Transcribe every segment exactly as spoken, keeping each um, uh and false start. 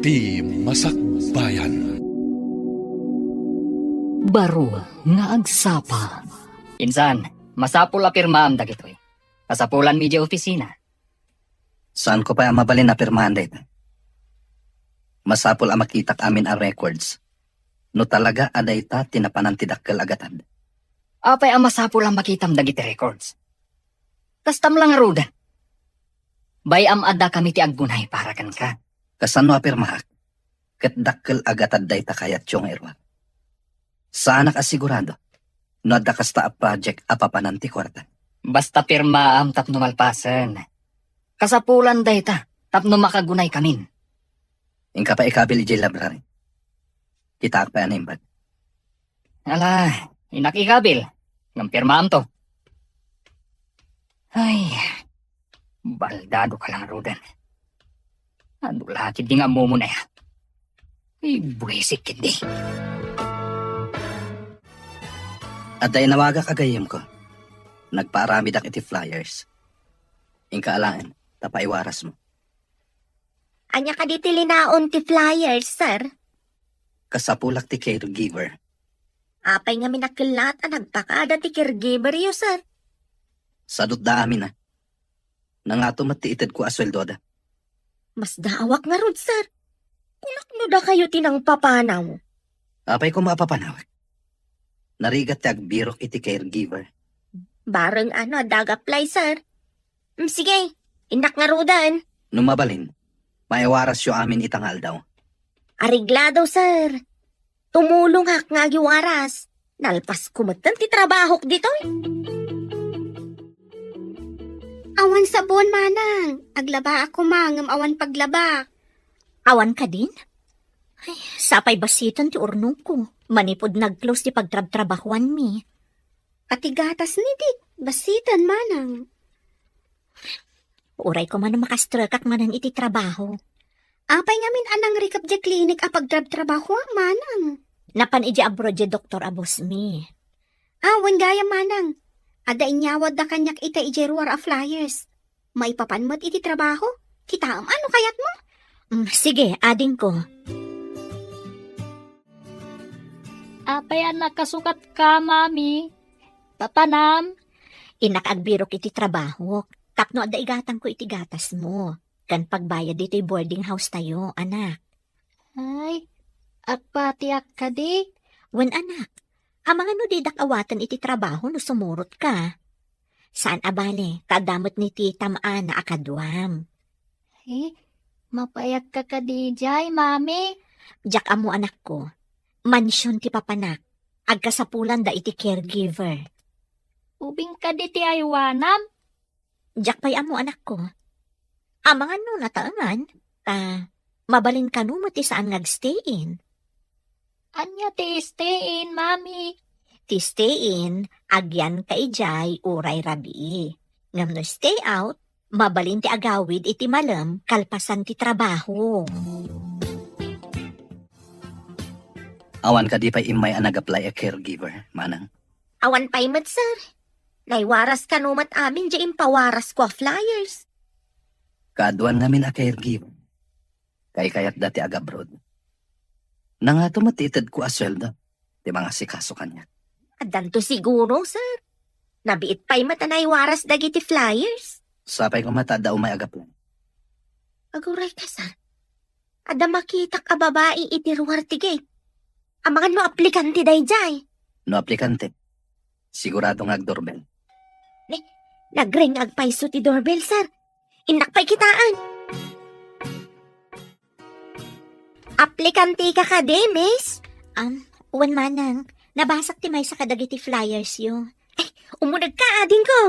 Ti Masakbayan. Baro nga agsapa. Insan, masapul a pirmaam dagitoy. Kasapulanmi idiay opisina. Saanko pay a mabalin a pirmaen dayta. Masapul a makitak amin a records. No talaga a dayta ti napanan ti dakkel a gatad. Apay a masapul a makitam dagiti records? Kastam la ngaruden. Bay-am a dakami ti aggunay para kenka. Kasano a pirmaak? Ket dakkel a gatad dayta kayatyo nga iruar. Saanak a sigurado no adda kasta a project a papanan ti kuarta. Basta pirmaam tapno malpasen. Kasapulan dayta tapno makagunaykamin. Inka pay ikabil idiay library. Kitaak pay a naimbag. Ala, innak ikabil. Ngem pirmaamto. Ay, baldado ka la ngaruden. Adu la ketdi nga ammom unay. Ay, buisit ketdi. Adda inawagak a gayyemko. Nagpaaramidak iti flyers. Inka alaen, ta paiwarasmo. Ania kadi ti linaon ti flyers, sir? Kasapulak ti caregiver. Apay ngamin a kellat a nagpakada ti caregiver-yo, sir? Sadutda amin a. Nangato met ti itedko a sueldoda. Masdaawak ngarud, sir. Kunak no dakayo ti nangpapanaw. Apay koma a papanawek? Narigat ti agbirok iti caregiver. Bareng ano adda ag-apply, sir. Mm, sige, innak ngaruden. No mabalin, maiwarasyo amin ita nga aldaw. Areglado, sir. Tumulongak nga agiwaras. Nalpasko metten ti trabahok ditoy. Awan sabon, manang. Aglabaak koma ngem awan paglabak. Awan kadin? Ay, sapay basiten ti urnongko. Manipud nag-close ti pagtrabtrabahuanmi. Pati gatas ni Dick, basiten, manang. Uray koma no makastrekak manen iti trabaho. Apay ngamin a nangrikep diay klinik a pagtrabtrabahuak, manang? Napan idiay abroad diay doktor a bossmi. Ah, wen gayam, manang. Adda inyawatda kaniak ita idiay ruar a flyers. Maipapan met iti trabaho. Kitaem a no kayatmo. Mm, sige, adingko. Apay a nakasukatka, Mami? Papanam? Innak agbirok iti trabahok tapno adda igatangko iti gatasmo ken pagbayad ditoy boarding house tayo, anak. Ay, agpatiak kadi? Wen, anak. Amangan no didak awaten iti trabaho no sumurotka. Saan a bale, ta adda met ni titam a kaduam. Eh, mapayak ka kadi jay, Mami? Diak ammo, anakko. Mansion ti papanak. Agkasapulanda iti caregiver. Ubing kadi ti aywanam? Diak pay ammo, anakko. Amangan no nataengan, ta mabalin kano met ti saan nga agstay-in. Ania ti stay-in, Mami? Ti stay-in, agyanka idiay uray rabii. Ngem no stay out, mabalin ti agawid iti malem kalpasan ti trabaho. Awan kadi pay immay a nag-apply a caregiver, manang? Awan pay met, sir. Naiwaras kano met amin diay impawarasko a flyers. Kaaduan ngamin a caregiver. Kaykayatda ti agabroad. Nangato met ti itedko a sueldo ti mangasikaso kaniak. Addanto siguro, sir. Nabiit pay met a naiwaras dagiti flyers. Sapay koma ta adda umay ag-apply. Aguray ka, sir. Adda makitak a babai iti ruar ti gate. Amangan no aplikante daydiay. No aplikante, sigurado nga agdoorbell. Ne, nagring agpayso ti doorbell, sir. Innak pay kitaen. Aplikante ka kadi, miss? Um, wen, manang. Nabasak ti maysa kadagiti flyers yo. Ay, umuneg ka, adingko.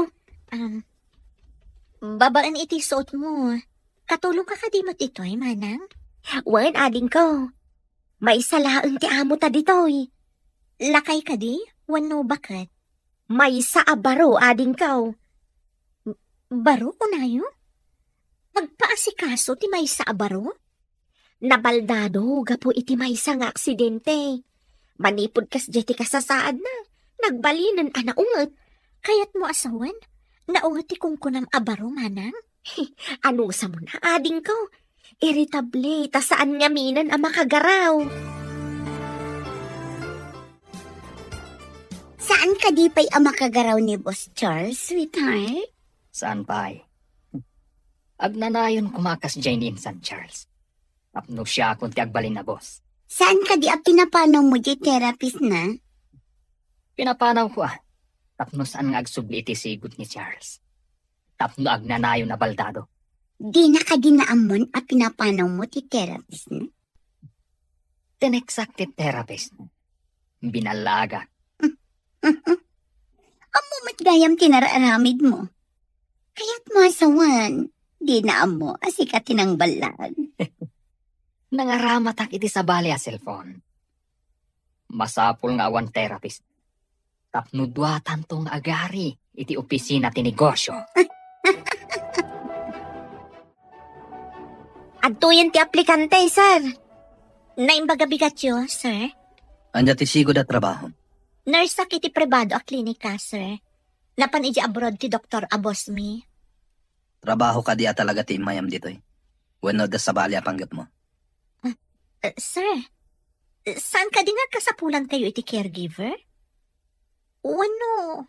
Um, babaen iti suot mo. Katulong ka kadi met itoy, manang? Wen, adingko. Maysa laeng ti amo ta ditoy. Lakay kadi? Wenno baket? Maysa a baro, adingko. Baro, kunayo? Agpaasikaso ti maysa a baro? Nabaldado gapu iti maysa nga aksidente. Manipud kasdiay ti kasasaadna, nagbalinen a naunget. Kayatmo a sawen? Naunget ti kunkunam a baro, manang? Anusam na, adingko. Irritable, ta saan ngaminen a makagaraw. Saan kadi pay a makagaraw ni Boss Charles, sweetheart? Saan pay? Agnanayon koma kasdiay ni Insan Charles. Tapno siakon ti agbalin a boss. Saan kadi a pinapanawmo diay therapist na? Pinapanawko, a. Tapno saan nga agsubli iti sigud ni Charles. Tapno agnanayon a baldado. Dina kadi naammon a pinapanawmo ti therapist na? Tineksak ti therapist. Binallaagan. Ammo met gayam ti nararamidmo. Kayatmo a sawen, dina ammo a sika ti nangballag. Nangaramatak iti sabali a cellphone. Masapul nga awan therapist. Tapno duatanto nga agari iti opisina ti negosyo. Adtoyen ti aplikante, sir. Naimbag a bigatyo, sir. Ania ti sigud a trabaho? Nurse-ak iti pribado a klinika, sir. Napan idiay abroad ti doktor a boss mi. Trabaho kadi a talaga ti immayam ditoy? Wenno adda sabali a panggepmo? Ah, eh, sir, saan kadi nga agkasapulankayo iti caregiver? Wenno,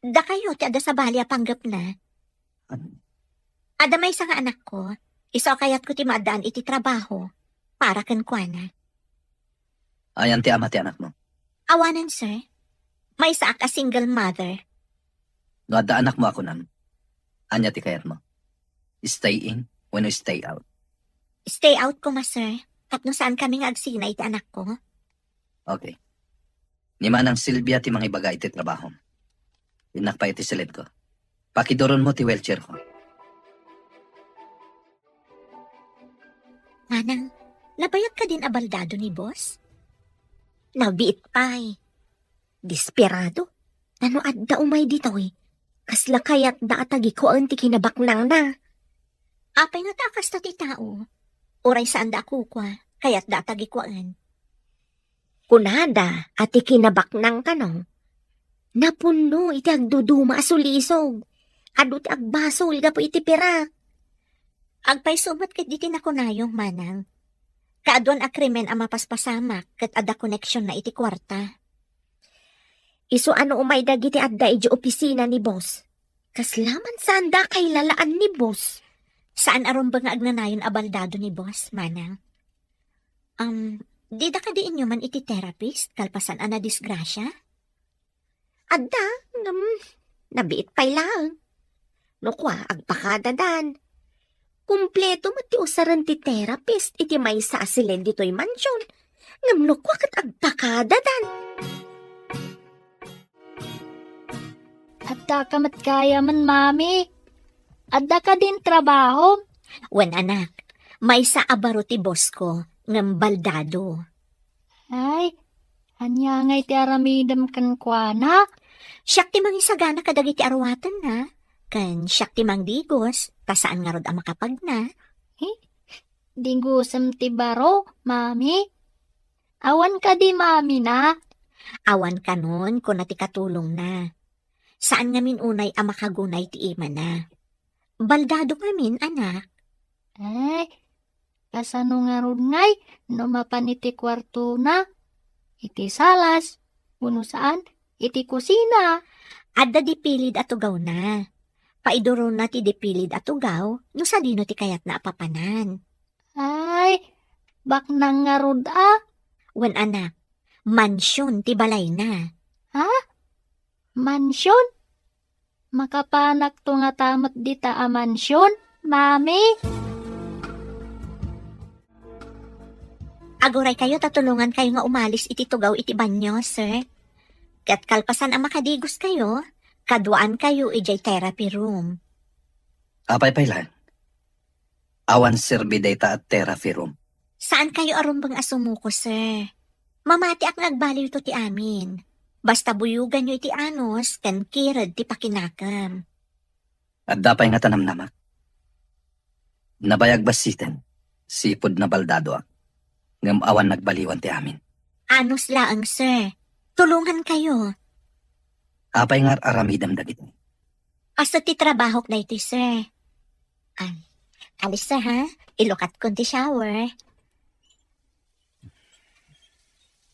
dakayo ti adda sabali a panggepna? Ano? Adda maysa nga anakko, isu a kayatko ti maaddaan iti trabaho para kenkuana. Ayan ti ama ti anakmo? Awanen, sir. Maysaak a single mother. No adda anakmo a kunam, ania ti kayatmo? Stay in wenno stay out? Stay out koma, sir. Tapno saankami nga agsina iti anakko. Okay. Ni Manang Silvia ti mangibaga iti trabahom. Innak pay iti silidko. Pakiduronmo ti wheelchairko. Manang, nabayag kadin a baldado ni boss? Nabiit pay. Desperado. Nano adda umay ditoy? Kasla kayatda a tagikuaen ti kinabaknangna. Apay nga ta a kasta ti tao? Uray saanda a kukua, kayatda a tagikuaen. Kunada a ti kinabaknang kano, napunno iti agduduma a sulisog. Adu ti agbasol gapu iti pirak. Agpayso met ket diti nakunayo, Manang. Kaaduan a krimen a mapaspasamak ket adda koneksionna iti kuarta. Isu a no umay dagiti adda idiay opisina ni boss, kasla man saanda a kailalaan ni boss. Saan a rumbeng nga agnanayon a baldado ni boss, Manang. Um, dida kadi inyuman iti therapist kalpasan a nadisgrasia? Adda, ngem nabiit pay laeng. No kua, agpakadadan. Kumpleto met ti usaren ti therapist iti maysa a silid ditoy mansion. Ngem no kua ket agpakadadan. Addaka met gayamen, Mami. Adda kadin trabahom? Wen, anak, maysa a baro ti boss ko, ngem baldado. Ay, ania ngay ti aramidem kenkuana? Siak ti mangisagana kadagiti aruatenna, ken siak ti mangdigos, ta saan ngarud a makapagna. Eh, digosem ti baro, Mami? Awan kadi mamina? Awan kanon, kuna ti katulongna. Saan ngamin unay a makagunay ti imana. Baldado ngamin, anak. Ay, kasano ngarud ngay no mapan iti kuartona? Iti salas, wenno saan, iti kusina. Adda dipilid a tugawna. Paiduronna ti dipilid a tugaw no sadino ti kayatna a papanan. Ay, baknang ngarud a. Wen, anak, mansion ti balayna. Ha? Mansion? Makapanakto ngata met dita a mansion, Mami? Aguraykayo ta tulongankayo nga umalis iti tugaw iti banio, sir. Ket kalpasan a makadigoskayo, kaduaankayo idiay therapy room. Apay pay laeng? Awan serbi dayta a therapy room. Saankayo a rumbeng a sumuko, sir. Mamatiak nga agbaliwto ti amin. Basta buyoganyo iti anus ken kired ti pakinakem. Adda pay ngata namnamak. Nabayag bassiten, sipud nabaldadoak. Ngem awan nagbaliwan ti amin. Anus laeng, sir. Tulongankayo. Apay nga ar-aramidem dagiti? Kastoy ti trabahok daytoy, sir. Ay, Alis, sir, ha? Ilukatkon ti shower.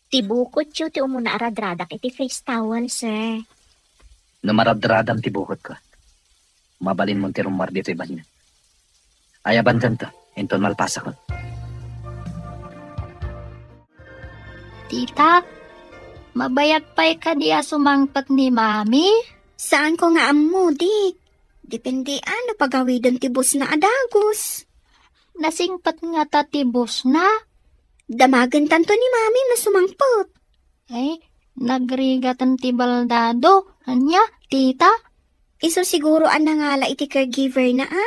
Ti bukodyo ti umuna a radradak iti face towel, sir. No maradradam ti bukodko, mabalinmon ti rummuar ditoy banio. Ay, abanten to, inton malpasakon. Tita, mabayag pay kadi a sumangpet ni Mami? Saanko nga ammo, Dik. Depende a no pagawiden ti busna a dagus. Nasingpet ngata ti busna? Damagentanto ni Mami no sumangpet. Ay, nagrigaten ti baldado. Ania, tita? Isu siguro a nangala iti caregiver na, a?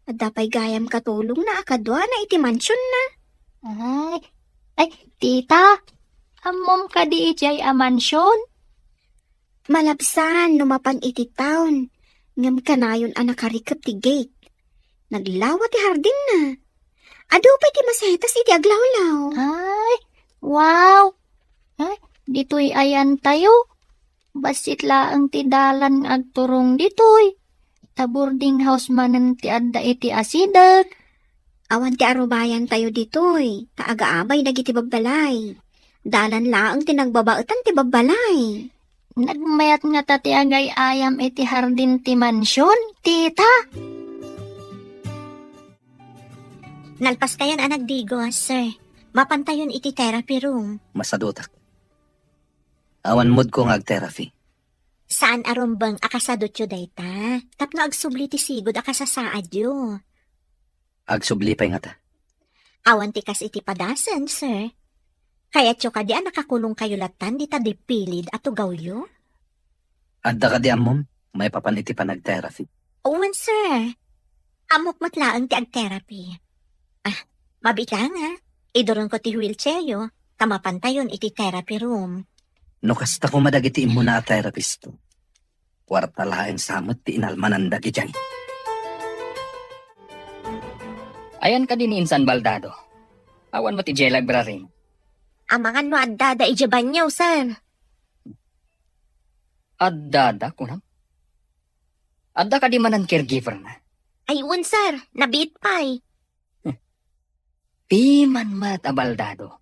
Adda pay gayam katulongna a kaduana iti mansion na. Ay, ay, tita, ammom kadi idiay a mansion? Malabsan no mapan iti town, ngem kanayon a nakarikep ti gate. Naglawa ti hardinna. Adu pay ti masetas iti aglawlaw. Ay, wow! Ay, ditoy ayantayo. Bassit laeng ti dalan nga agturong ditoy. Ta boarding house manen ti adda iti asideg. Awan ti arubayantayo ditoy, ta agaabay dagiti babbalay. Dalan laeng ti nagbabaetan ti babbalay. Nagmayat ngata ti agay-ayam iti hardin ti mansion, tita? Nalpaskayon a nagdigos, sir. Mapantayon iti therapy room. Masadutak. Awan moodko nga ag-therapy. Saan a rumbeng a kasadutyo dayta? Tapno agsubli ti sigud a kasasaadyo. Agsubli pay ngata. Awan ti kas iti padasen, sir. Kayatyo kadi a nakakulongkayo lattan dita dipilid a tugawyo? Adda kadi ammom maipapan iti panag-therapy? Wen, sir. Ammok met laeng ti ag-therapy. Ah, mabiit laeng, a. Iduronko ti wheelchairyo, ta mapantayon iti therapy room. No kasta koma dagiti immuna a therapist, kuarta laeng sa met ti inalmananda idiay. Ayan kadi ni Insan Baldado? Awan met idiay library? Amangan no addada idiay banio, sir. Addada, kunam? Adda kadi manen caregiver na? Ay, wen, sir. Nabiit pay. Piman met a Baldado.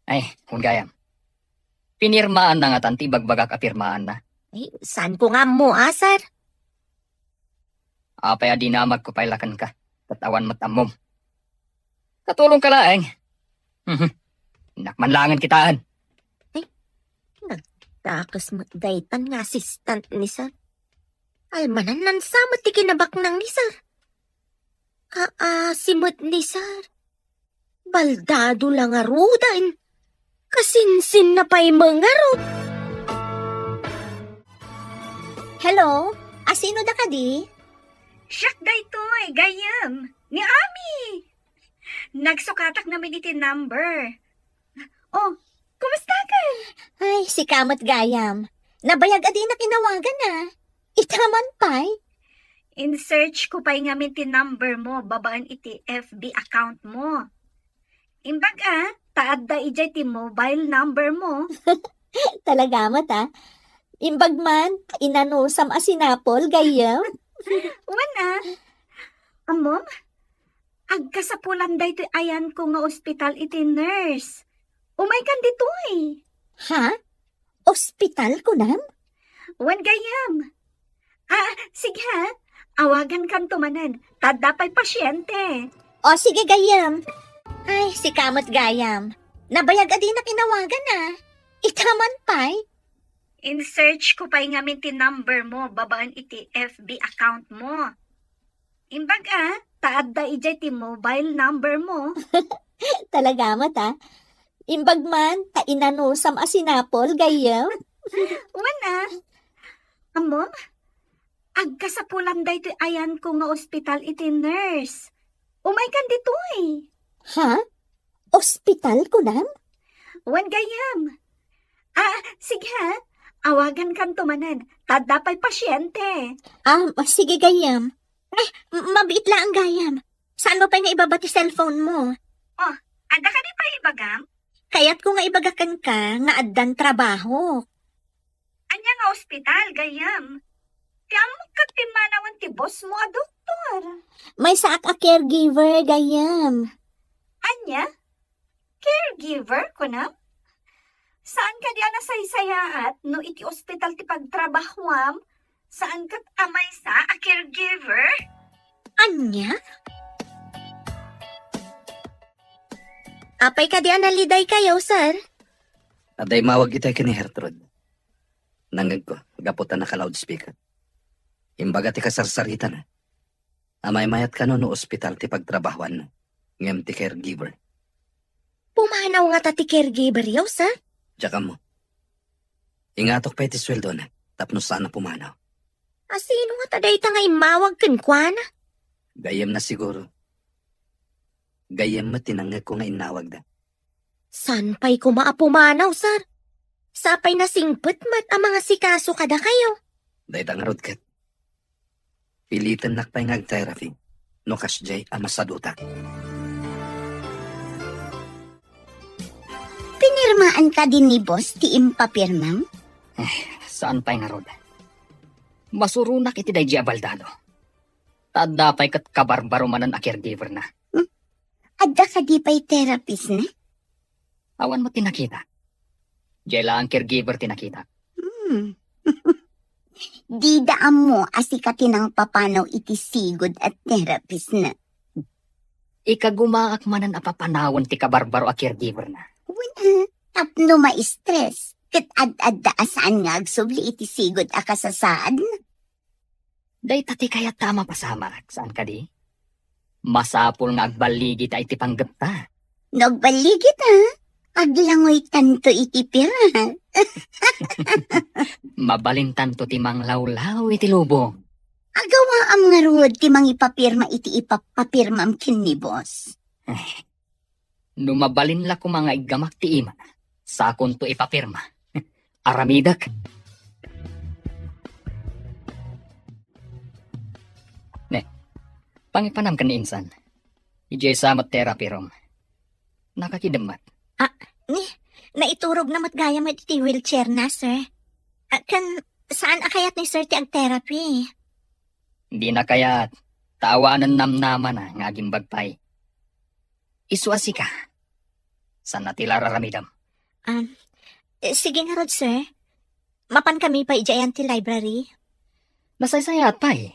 Ay, kun gayam. Pinirmaanna ngatan ti ibagbagak a pirmaanna? Ay, saanko nga ammo, a, sir? Apay a dinamagko pay la kenka, ket awan met ammom. Katulongka laeng. Mhm. Innak man laengen kitaen. Ay, nagdakes met daytan nga assistant ni sir. Almananna sa met ti kinabaknang ni sir. Kaasi met ni sir. Baldado la ngaruden. Kasinsinna pay met ngarud. Hello? Asino da kadi? Siak daytoy, gayyem. Ni Ami. Nagsukatak ngamin iti number. Oh, kumusta ka? Ay, sika met gayam. Nabayag a dinak inawagan, a. Ita man pay? In-search ko pay ngamin ti number mo babaen iti F B account mo. Imbag a, ta adda idiay ti mobile number mo. Talaga met, a. Imbag man, inanusam a sinapol, gayyem. Wen, a. Ammom, agkasapulan daytoy ayanko nga ospital iti nurse. Umaykan ditoy. Ha? Ospital, kunam? Wen, gayyem. Ah, sige, ha? Awagankanto manen. Ta adda pay pasyente. O, sige, gayyem. Ay, sika met gayam. Nabayag a dinak inawagan, a. Ita man pay? In-search ko pay ngamin ti number mo babaen iti F B account mo. Imbag a, ta adda idiay ti mobile number mo. Talaga met, a. Imbag man, ta inanusam a sinapol, gayyem. Wen, a. Ammom, agkasapulan daytoy ayanko nga ospital iti nurse. Umaykan ditoy. Ha? Ospital, kunam? Wen, gayyem. Ah, sige, ha? Awagankanto manen. Ta adda pay pasyente. Ah, sige, gayyem. Eh, m-, mabiit laeng gayam. Saanmo pay nga ibaba ti cellphone mo? Oh, adda kadi pay ibagam? Kayatko nga ibaga kenka nga addan trabaho. Ania nga ospital, gayyem? Ti ammok ket pimmanawen ti boss mo a doktor. Maysaak a caregiver, gayyem. Ania? Caregiver, kunam? Saan kadi a nasaysayaat no iti ospital ti pagtrabahuam? Saan ket a maysa a caregiver? Ania? Apay kadi a nalidaykayo, sir? Adda immawag itay ken ni Gertrude. Nangngegko, gapu ta naka-loudspeaker. Imbaga ti kasarsaritana. Amaymayat kano no ospital ti pagtrabahuanna, ngem ti caregiver. Pumanaw ngata ti caregiver-yo, sir? Diak ammo. Ingatok pay ti sueldona tapno saan a pumanaw. A sino ngata dayta nga immawag kenkuana? Gayyemna siguro. Gayyem met ti nangngegko nga innawagda. Saan pay koma a pumanaw, sir? Sapay nasingpet met a mangasikaso kadakayo. Dayta ngarud ket. Pilitennak pay nga ag-therapy no kasdiay a masadutak. Pinirmaan kadi ni boss ti impapirmam? Eh, saan pay ngarud. Masuronak iti daydi a baldado. Ta adda pay ket kabarbaro manen a caregiver-na. Hmm? Adda kadi pay therapist-na? Awan met ti nakita. Diay laeng caregiver ti nakita. Hmm. Dida ammo a sika ti nangpapanaw iti sigud a therapist-na. Ikagumaak manen a papanawen ti kabarbaro a caregiver-na. Wen, ah, tapno ma-stress, ket ad-adda a saan nga agsubli iti sigud a kasasaadna. Dayta ti kayatta a mapasamak, saan kadi? Masapul nga agballigita iti panggepta. No agballigita, aglangoytanto iti pira. Mabalintanto ti manglawlaw iti lubong. Agawaam ngarud ti mangipapirma iti ipapapirmam ken ni boss. Eh, no mabalin la koma nga iggamak ti ima, sakonto ipapirma. Aramidek. Ne, pangipanam ken ni insan. Idiay sa met therapy room. Nakakidem met. Ah, ni, naiturogna met gayam iti wheelchair-na, sir. Ah, ken saan a kayat ni sir ti ag-therapy? Dina kayat, ta awanen namnamana nga agimbag pay. Isu a sika. Saan a ti la ar-aramidem? Um, eh, sige ngarud, sir. Mapankami pay idiay ayan ti library? Nasaysayaat pay.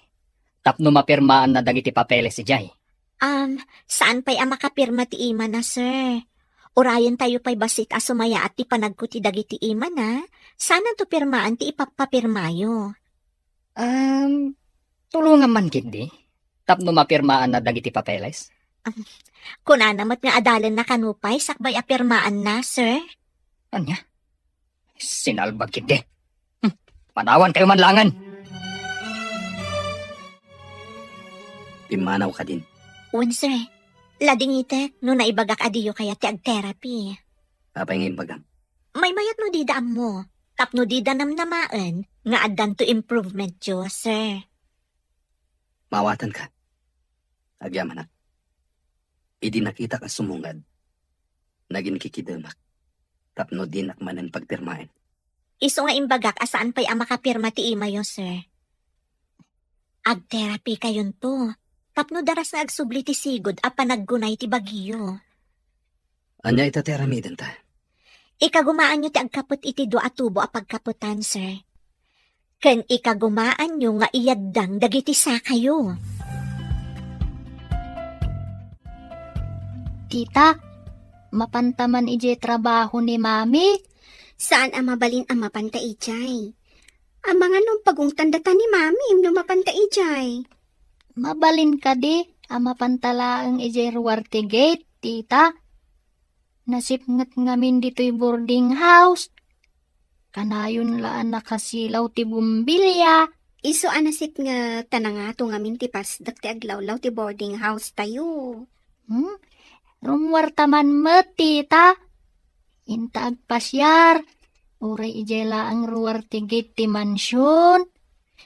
Tapno mapirmaanna dagiti papeles idiay. Um, saan pay a makapirma ti imana, sir? Urayentayo pay bassit a sumayaat ti panagko ti dagiti imana. Saananto pirmaan ti ipapapirmayo? Um, tulongam man ketdi, tapno mapirmaanna dagiti papeles. Um, kunana met nga adalenna kano pay sakbay a pirmaanna, sir. Ania? Sinalbag ketdi. Hmm, panawantayo man laengen. Pimmanaw kadin. Wen, sir. Ladingitek no naibagak a diyo kayat ti ag-therapy. Apay nga imbagam? Maymayat no dida ammo, tapno dida namnamaen nga addanto improvementyo, sir. Maawatanka. Agyamanak. Idi nakitak a sumungad, naginkikidemak tapno dinak manen pagpirmaen. Isu nga imbagak a saan pay a makapirma ti imayo, sir. Ag-therapy kayonto, tapno daras nga agsubli ti sigud a panaggunay ti bagiyo. Ania ita ti aramidenta? Ikagumaanyo ti agkapet iti dua a tubo a pagkapetan, sir. Ken ikagumaanyo nga iyaddang dagiti sakayo. Tita, mapanta man idiay trabaho ni Mami? Saan a mabalin a mapanta idiay. Amangan no pagungtan data ni Mami no mapanta idiay. Mabalin kadi a mapanta laeng idiay ruar ti gate, tita? Nasipnget ngamin ditoy boarding house. Kanayon la a nakasilaw ti bumbilya. Isu a nasipnget ta nangato ngamin ti pasdek ti aglawlaw ti boarding house tayo. Hmm? Rummuarta man met, tita. Inta agpasiar. Uray idiay laeng ruar ti gate ti mansion.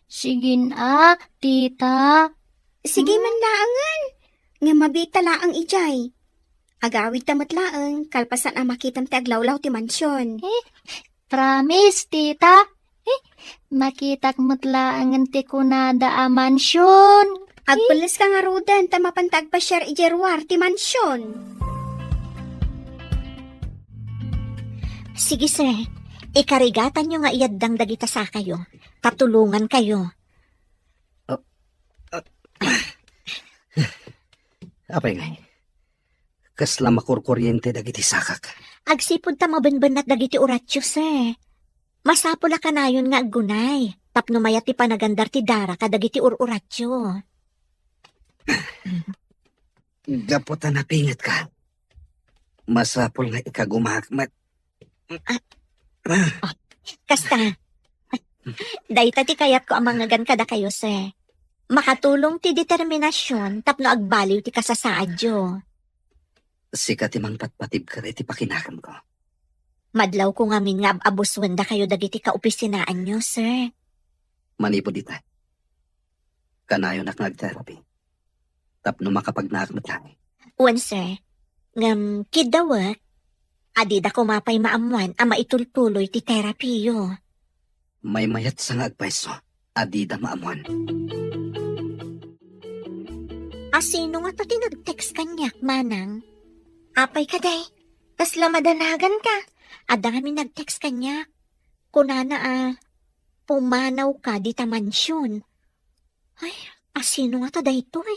Sigin a, tita. Sige man laengen. Nga mabita laeng idiay. Agawidta met laeng, kalpasan a makitam ti aglawlaw ti mansion. Eh, promise, tita. Makitak met laengen ti kunada a mansion. Agpelleska ngaruden ta mapanta agpasiar idiay ruar ti mansion. Sige, sir. Ikarigatanyo nga iyaddang dagita sakayo. Tatulongankayo. Apay ngay, kasla makurkuriente dagiti sakak? Agsipud ta mabenbennat dagiti uratio, sir. Masapul a kanayon nga aggunay tapno mayat ti panagandar ti dara kadagiti ur-uratio. Gapu ta napingetka, masapul nga ikagumaak met. Ah, ah. Kasta, dayta ti kayatko a mangngegan kadakayo, sir. Makatulong ti determinasion tapno agbaliw ti kasasaadyo. Sika ti mangpatpatibker iti pakinaganko. Madlawko ngamin nga ab-abusuen dakayo dagiti kaopisinaanyo, sir. Manipud ita, kanayonak nga agterapi tapno makapagnaak met laeng. Wen, sir. Ngem kidawek, adida koma pay maammoan a maitultuloy ti terapiyo. Maymayatsa nga agpayso a dida maammoan. Asino ngata ti nag-text kaniak, manang? Apay kadi? Kasla madanaganka? Adda ngamin nag-text kaniak. Kunana a pumanawka dita mansion. Ay, asino ngata daytoy?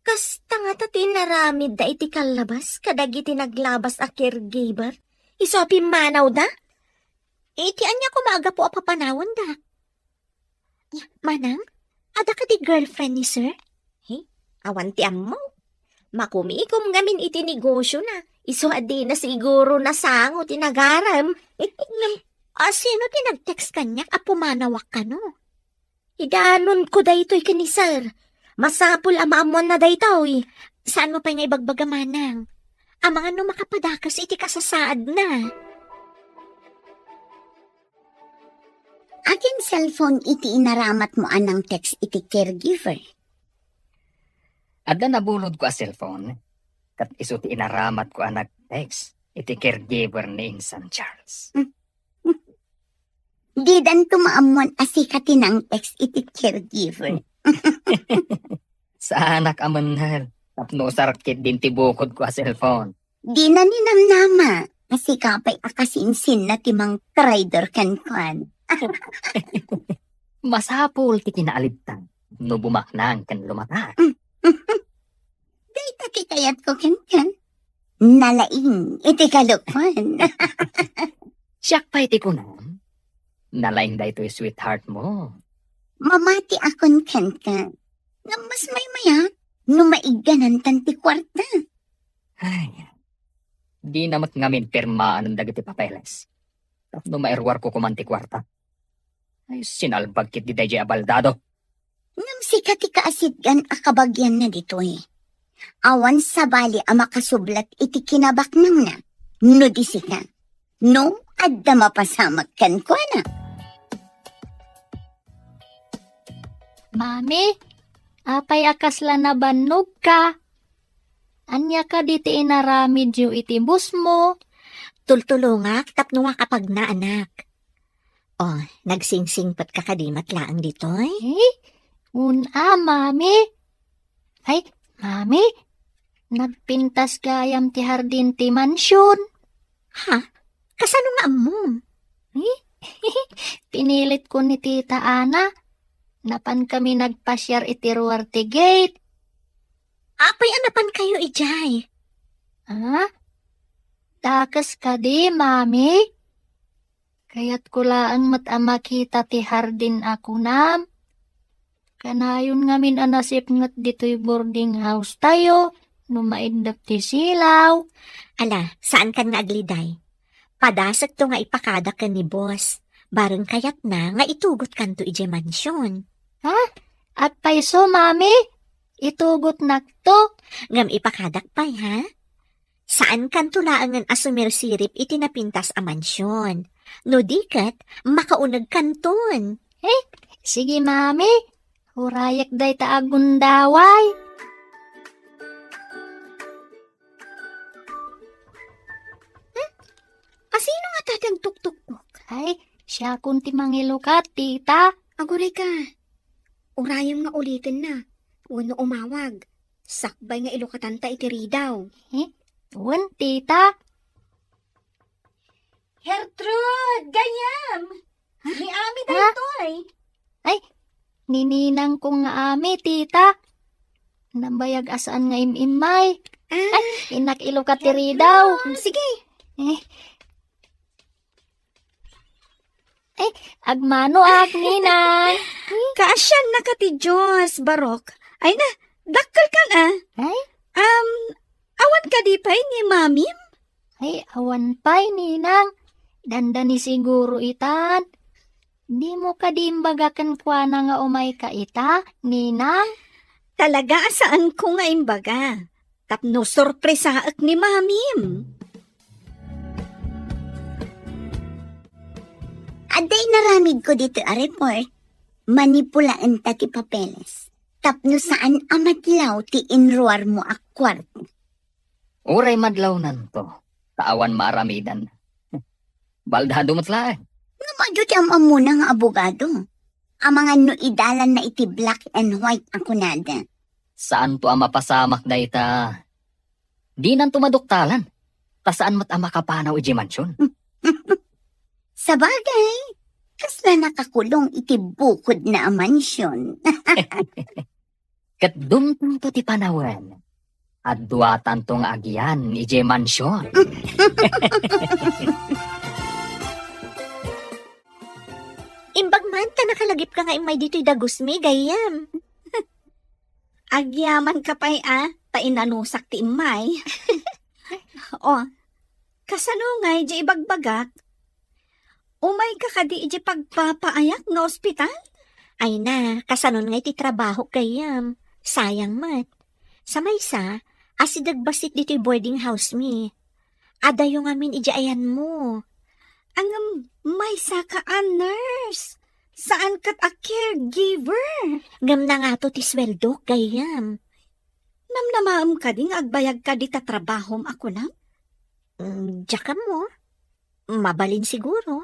Kasta ngata ti inaramidda iti kallabas kadagiti naglabas a caregiver? Isu a pimmanawda? Iti ania koma a gapu a papanawenda? Manang, adda kadi girlfriend ni sir? He, awan ti ammo. Makumikom ngamin iti negosiona. Isu a dina siguro nasango ti nagarem. Ngem, asino ti nag-text kaniak a pumanawak kano? Idanonko daytoy ken ni sir. Masapul a maammoanna daytoy. Saanmo pay nga ibagbaga, manang? Amangan no makapadakes iti kasasaadna. Akin cellphone iti inaramatmo a nang-text iti caregiver? Adda nabulodko a cellphone, ket isu ti inaramatko a nag-text iti caregiver ni Insan Charles. Hmm. Didanto maammoan a sika ti nang-text iti caregiver. Saanak a mennel, tapno usarkit din ti bukodko a cellphone. Dina ninamnama a sika pay a kasinsinna ti mangtraidor kenkuana. Masapul ti kinaalibtan no bumaknang ken lumata. Dayta ti kayatko kenka. Nalaing iti kalokuan. Siak pay ti kunam, nalaing daytoy sweetheart mo. Mamatiakon kenka. Ngem mas maymayat no maigganantan ti kuarta. Ay, dina met ngamin pirmaan dagiti papeles tapno mairuarko koman ti kuarta. Ay, sinalbag ketdi daydiay a baldado. Ngem sika ti kaasitgan a kabagianna ditoy. Awan sabali a makasublat iti kinabaknangna no di sika. No adda mapasamak kenkuana. Mami, apay a kasla nabannogka? Ania kadi ti inaramidyo iti busmo? Tultulongak tapno makapagna, anak. Oh, nagsingsingpetka kadi met laeng ditoy? Eh? Un-a, mami? Ay, mami, nagpintas gayam ti hardin ti mansion. Ha? Kasano nga ammom? Eh? Pinilitko ni Tita Ana. Napankami nagpasiar iti ruar ti gate. Apay a napankayo idiay? Ah? Dakes kadi, mami? Kayatko laeng met a makita ti hardin a kunam. Kanayon ngamin a nasipnget ditoy boarding house tayo no maiddep ti silaw. Ala, saankan nga agliday. Padasekto nga ipakadak ken ni boss. Bareng kayatna nga itugotkanto idiay mansion. Ha? Apay isu, mami? Itugotnakto? Ngem ipakadak pay, ha? Saankanto laengen a sumirsirip iti napintas a mansion. No di ket, makaunegkanton. Eh, sige, mami. Hurayek dayta a gundaway. Hmm? Asino ngata ti agtuktuktok? Ay, Diakon ti mangilukat, tita. Aguray ka. Urayem nga ulitenna wenno umawag. Sakbay nga ilukatanta iti ridaw. Eh? Wen, tita. Gertrude, gayyem! Ha? Ni Ami daytoy. Ay, ni ninangko nga Ami, tita. Nabayag a saan nga im-immay. Ah. Ay, innak ilukat ti ridaw. Gertrude, sige. Eh. Eh, agmanoak, ninang. Kaasiannaka ti Dios, Barok. Ay na, dakkel kan, ah. Ay? Um, awan kadi pay ni Mamim? Ay, awan pay, ninang. Dandani siguro itan. Dimo kadi imbaga kenkuana nga umayka ita, ninang? Talaga a saanko nga imbaga. Tapno sorpresaek ni Mamim. Adda inaramidko ditoy a report, manipulaenta ti papeles. Tapno saan a madlaw ti inruarmo a kuarto. Uray madlawnanto, ta awan maaramidan. Baldado met laeng. Ngem adu ti am-ammona nga abogado. Amangan no idalanna iti black and white a kunada. Saanto a mapasamak dayta. Dinanto maduktalan. Ta saan met a makapanaw idiay mansion. Sabagay, kasla nakakulong iti bukodna a mansion. Ket dumtengto ti panawen. Adduatanto nga agian idiay mansion. Imbag man ta nakalagipka nga immay ditoy dagusmi, gayyem. Agyamanka pay a, ta inanusak ti immay. O, kasano ngay diay ibagbagak? Umayka kadi idiay pagpapaayak nga ospital? Ay na, kasanon ngay ti trabahok, gayyem? Sayang met. Sa maysa, asideg bassit ditoy boarding house mi. Adayo ngamin idiay ayanmo. Ngem maysaka a nurse, saan ket a caregiver. Ngem nangato ti sueldok, gayyem. Namnamaem kadi nga agbayagka dita trabahom a kunam? Mm, diak ammo. Mabalin siguro.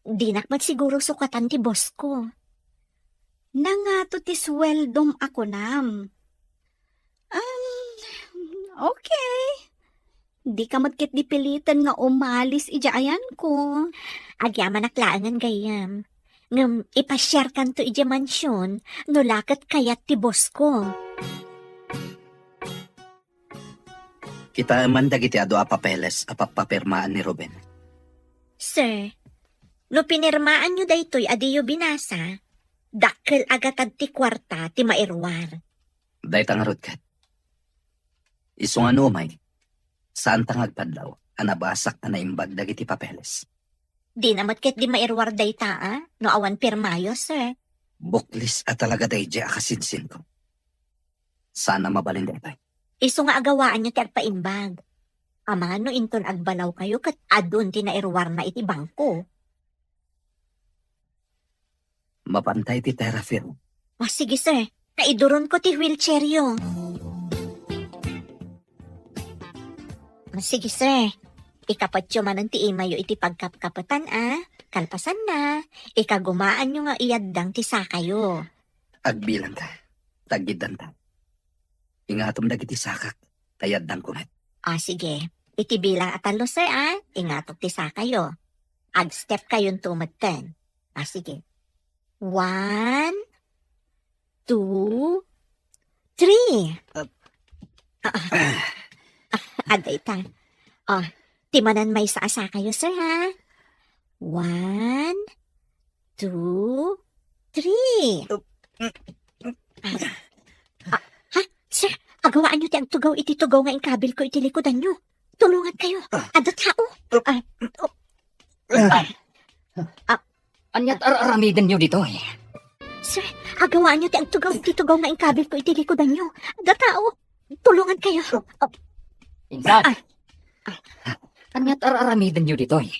Dinak met siguro sukatan ti boss ko. Nangato ti sueldom a kunam? Um, okay. Dika met ketdi piliten nga umalis idiay ayanko. Agyamanak laengen, gayyem. Ngem ipasiarkanto idiay mansion no la ket kayat ti boss ko. Kitaem man dagiti adu a papeles a pappapirmaan ni Ruben. Sir, no pinirmaanyo daytoy a diyo binasa, dakkel a gatad ti kuarta ti mairuar. Dayta ngarud ket. Isu nga no umay, saanta nga agpadlaw a nabasak a naimbag dagiti papeles. Dina met ketdi mairuar dayta a, no awan pirmayo, sir. Buklis a talaga daydiay a kasinsinko. Saan a mabalin daytoy. Isu nga agawaanyo ti agpaimbag. Amangan no inton agbalawkayo ket adun ti nairuarna iti bangko. Mapantay ti therapy room. O, sige, sir. Kaiduronko ti wheelchairyo. O, sige, sir. Ikapetyo manen ti imayo iti pagkapkapetan, a. Kalpasanna, ikagumaanyo nga iyaddang ti sakayo. Agbilangka. Taggiddanta. Ingatom dagiti sakak, ta iyaddangko met. A, sige. Iti bilang a tallo, sir, a. Ingatok ti sakayo. Agstepkayonto metten. A, sige. One, two, three. Uh, Ah, ah. Ah, adda ita. O, ti manen maysa a sakayo, sir, ha? One, two, three. Uh, Ah, ah, ha? Sir, agawaanyo ti agtugaw iti tugaw nga inkabilko iti likudanyo. Tulongankayo. Ah. Adda tao. Ah, oh. Ah. Ah. Ania ti ar-aramidenyo ditoy? Sir, agawaanyo ti agtugaw iti tugaw nga inkabilko iti likudanyo. Adda tao. Tulongankayo. Insan! Ah. Ania ti ar-aramidenyo ditoy?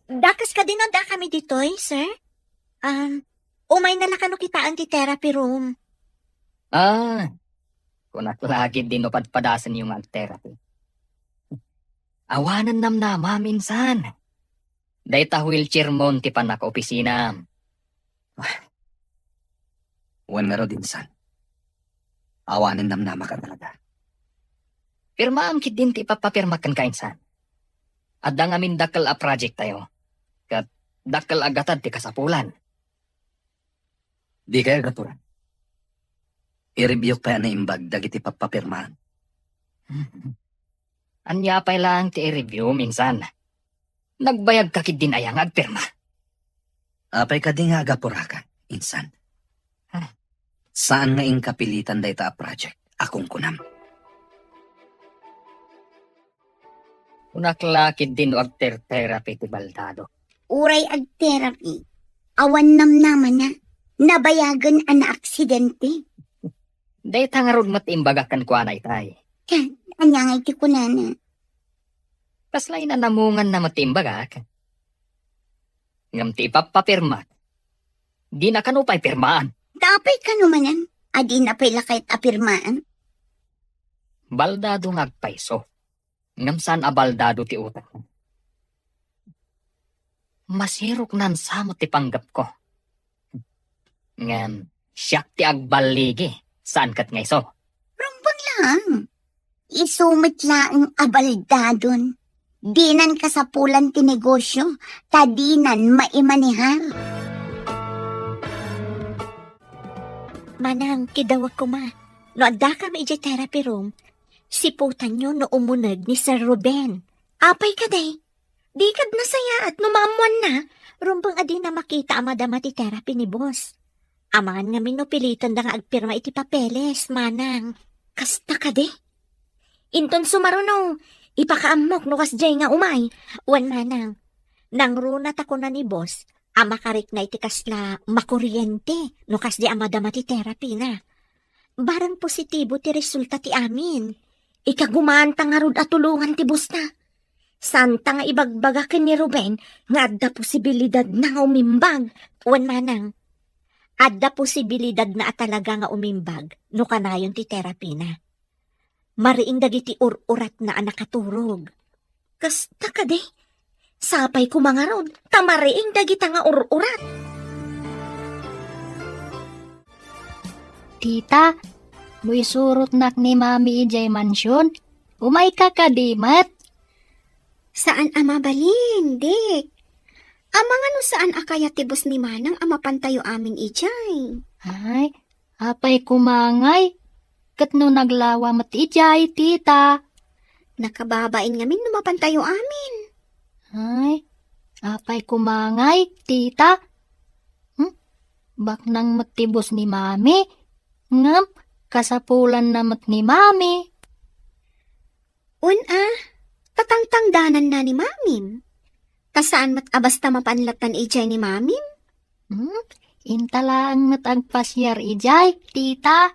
Dakes kadi no addakami ditoy, sir? Um, umayna la kano kitaen ti therapy room. Ah, kunak la ketdi no padpadasenyo nga ag-therapy. Awanen namnamam, insan. Dayta wheelchair mo ti panakaopisinam. Ah. Wen ngarud, insan. Awanen namnamaka talaga. Pirmaam ketdin ti ipapapirmak kenka, insan. Adda ngamin dakkel a project tayo. Ket dakkel a gatad ti kasapulan. Dikay agapuran. I-review pay a naimbag dagiti pappapirmaan. Ania pay laeng ti i-review, insan? Nagbayagka ketdin aya nga agpirma? Apay kadi nga agapuraka, insan? Ah. Saan nga inka pilitan dayta a project a kunkunam? Kunak la ketdin no agter-therapy ti baldado. Uray agtherapy, awan namnamana, nabayagen a naaksidente. Dayta ngarud met imbagak kenkuana itay. Ket ania ngay ti kunana? Kasla inanamunganna met ti imbagak. Ngem ti ipapapirmak, dina kano pay pirmaan. Apay kano manen a dina pay la kayat a pirmaan? Baldado nga agpayso. Ngem saan a baldado ti utak. Masirok nan sa met ti panggepko. Ngem siak ti agballigi, saan ket nga isu. Rumbeng laeng. Isu met laeng a baldadon. Dinan kasapulan ti negosyo, ta dinan maimanehar. Manang, kidawek koma. No addakam idiay therapy room, siputanyo no umuneg ni Sir Ruben. Apay kadi? Di kad nasayaat no maammoanna, rumbeng a dina makita a madama ti therapy ni boss. Amangan ngamin no pilitenda nga agpirma iti papeles, manang. Kasta kadi? Inton sumaruno, ipakaammok no kasdiay nga umay. Wen manang, nangruna ta kuna ni boss a makarikna iti kasla makuriente no kasdi a madama ti therapy na. Barang positibo ti resulta ti amin. Ikagumaanta ngarud a tulongan ti boss na. Santa nga ibagbaga ken ni Ruben nga adda posibilidad na nga umimbag. Wen manang, adda posibilidad na a talaga nga umimbag no kanayon ti therapy na. Mariing dagiti ur-uratna a nakaturog. Kasta kadi? Sapay koma ngarud, ta mariing dagita nga ur-urat. Tita, no isurotnak ni Mami idiay mansion, umayka kadi met? Saan a mabalin, Dek. Amangan no saan a kayat ti boss ni Manang a mapantayo amin idiay. Ay, apay koma ngay, ket no naglawa met idiay, tita. Nakababain ngamin no mapantayo amin. Ay, apay koma ngay, tita. Hmm? Baknang met ti boss ni Mami. Ngem, kasapulanna met ni Mami. Wen a, tatangtangdananna ni Mamim. Ta saan met a basta mapan latan idiay ni Mamim? Hmm? Inta laeng met agpasiar idiay, tita.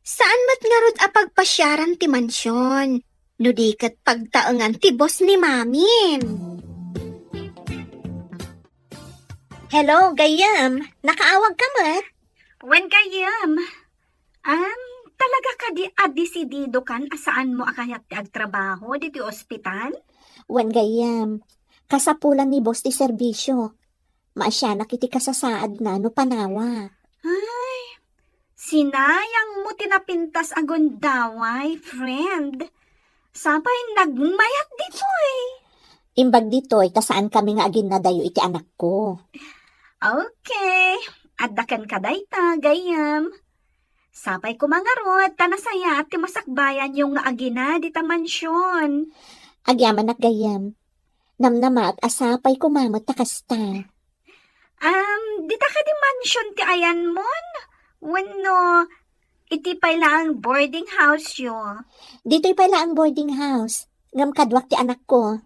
Saan met ngarud a pagpasiaran ti mansion, no di ket pagtaengan ti boss ni Mamim. Hello, gayyem. Nakaawag ka met? Wen, gayyem. Am, talaga kadi a desidido kan a saan mo a kayat ti agtrabaho ditoy ospital? Wen, gayyem. Kasapulan ni boss ti serbisyo. Maasianak iti kasasaadna no panawa. Ay, sinayang mo ti napintas a gundaway, friend. Sapay nagmayat ditoy. Imbag ditoy, ta saan kami nga aginnadayo iti anakko. Okay. Adda kenka dayta, gayyem. Sapay koma ngarud, ta nasayaat ti masakbayanyo nga agina dita mansion. Agyamanak, gayyem. Namnamaak a sapay koma met ta kasta. Am, dita kadi mansion ti ayanmon? Wenno, iti pay laeng boarding house yo? Ditoy pay laeng boarding house. Ngem kaduak ti anakko.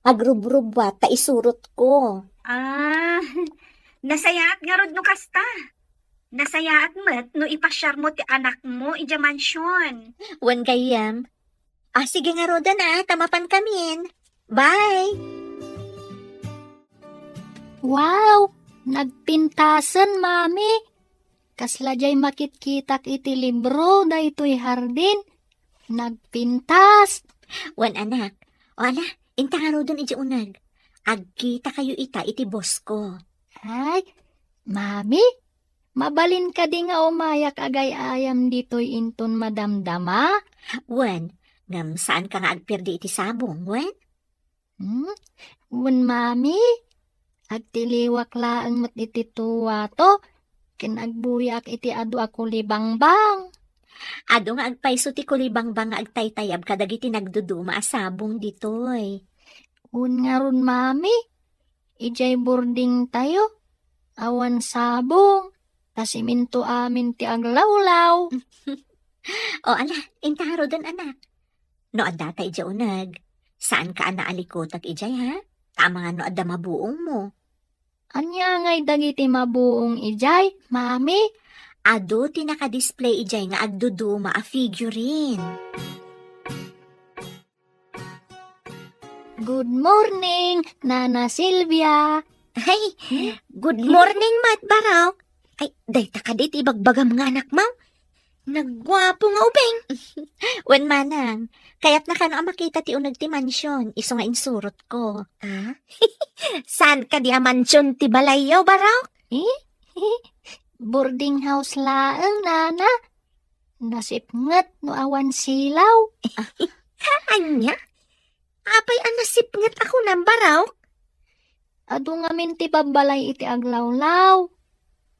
Agrubrubbuat ta isurotko. Ah, nasayaat ngarud no kasta. Nasayaat met no ipasiarmo ti anakmo idiay mansion. Wen, gayyem. Ah, sige ngaruden a, ta mapankamin. Bye! Wow! Nagpintasen, Mami! Kasla diay makitkitak iti libro daytoy hardin. Nagpintas! Wen, anak. O, ala, inta ngaruden idiay uneg. Agkitakayo ita iti boss ko. Ay, Mami, mabalin kadi nga umayak agay-ayam ditoy inton madamdama? Wen, ngem saanka nga agperdi iti sabong, wen? Hmm? Wen, Mami, agtiliwak laeng met iti tuwato, ken agbuyaak iti adu a kulibangbang. Adu nga agpayso ti kulibangbang nga agtaytayab kadagiti nagduduma a sabong ditoy. Wen ngarud, Mami, idiay boarding tayo, awan sabong, ta simento amin ti aglawlaw. O ala, intaroden, anak. No adda ta idiay uneg, saanka a naalikutek idiay, ha? Ta amangan no adda mabuongmo. Ania ngay dagiti mabuong idiay, Mami? Adu ti nakadisplay idiay nga agduduma a figurine. Good morning, Nana Silvia. Ay, good morning met, Barok. Ay, dayta kadi ti ibagbagam nga anakmo? Nagguapo nga ubing. Wen, manang, kayatna kano a makita ti uneg ti mansion, isu nga insurotko. Ah? Saan kadi a mansion ti balayyo, Barok? Eh? Boarding house laeng, Nana. Nasipnget no awan silaw. Ania? Apay a nasipnget a kunam, Barok? Adu ngamin ti babbalay iti aglawlaw.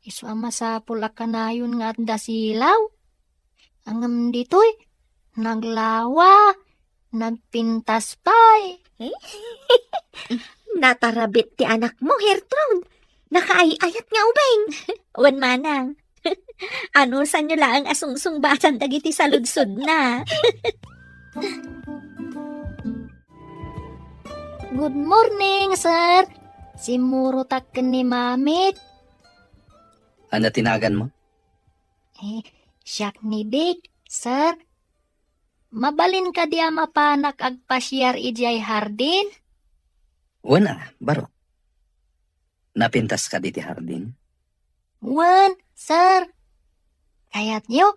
Isu a masapul a kanayon nga adda silaw. Ngem ditoy, naglawa, nagpintas pay. Natarabit ti anakmo, Gertrude. Nakaay-ayat nga ubing. Wen, manang. Anusanyo laeng a sungsungbatan dagiti saludsodna. Good morning, sir. Simmurotak ken ni Mamit. Ania ti naganmo? Eh, siak ni Dick, sir. Mabalin kadi a mapanak agpasiar idiay hardin? Wen a, Barok. Napintas kadi ti hardin? Wen, sir. Kayatyo,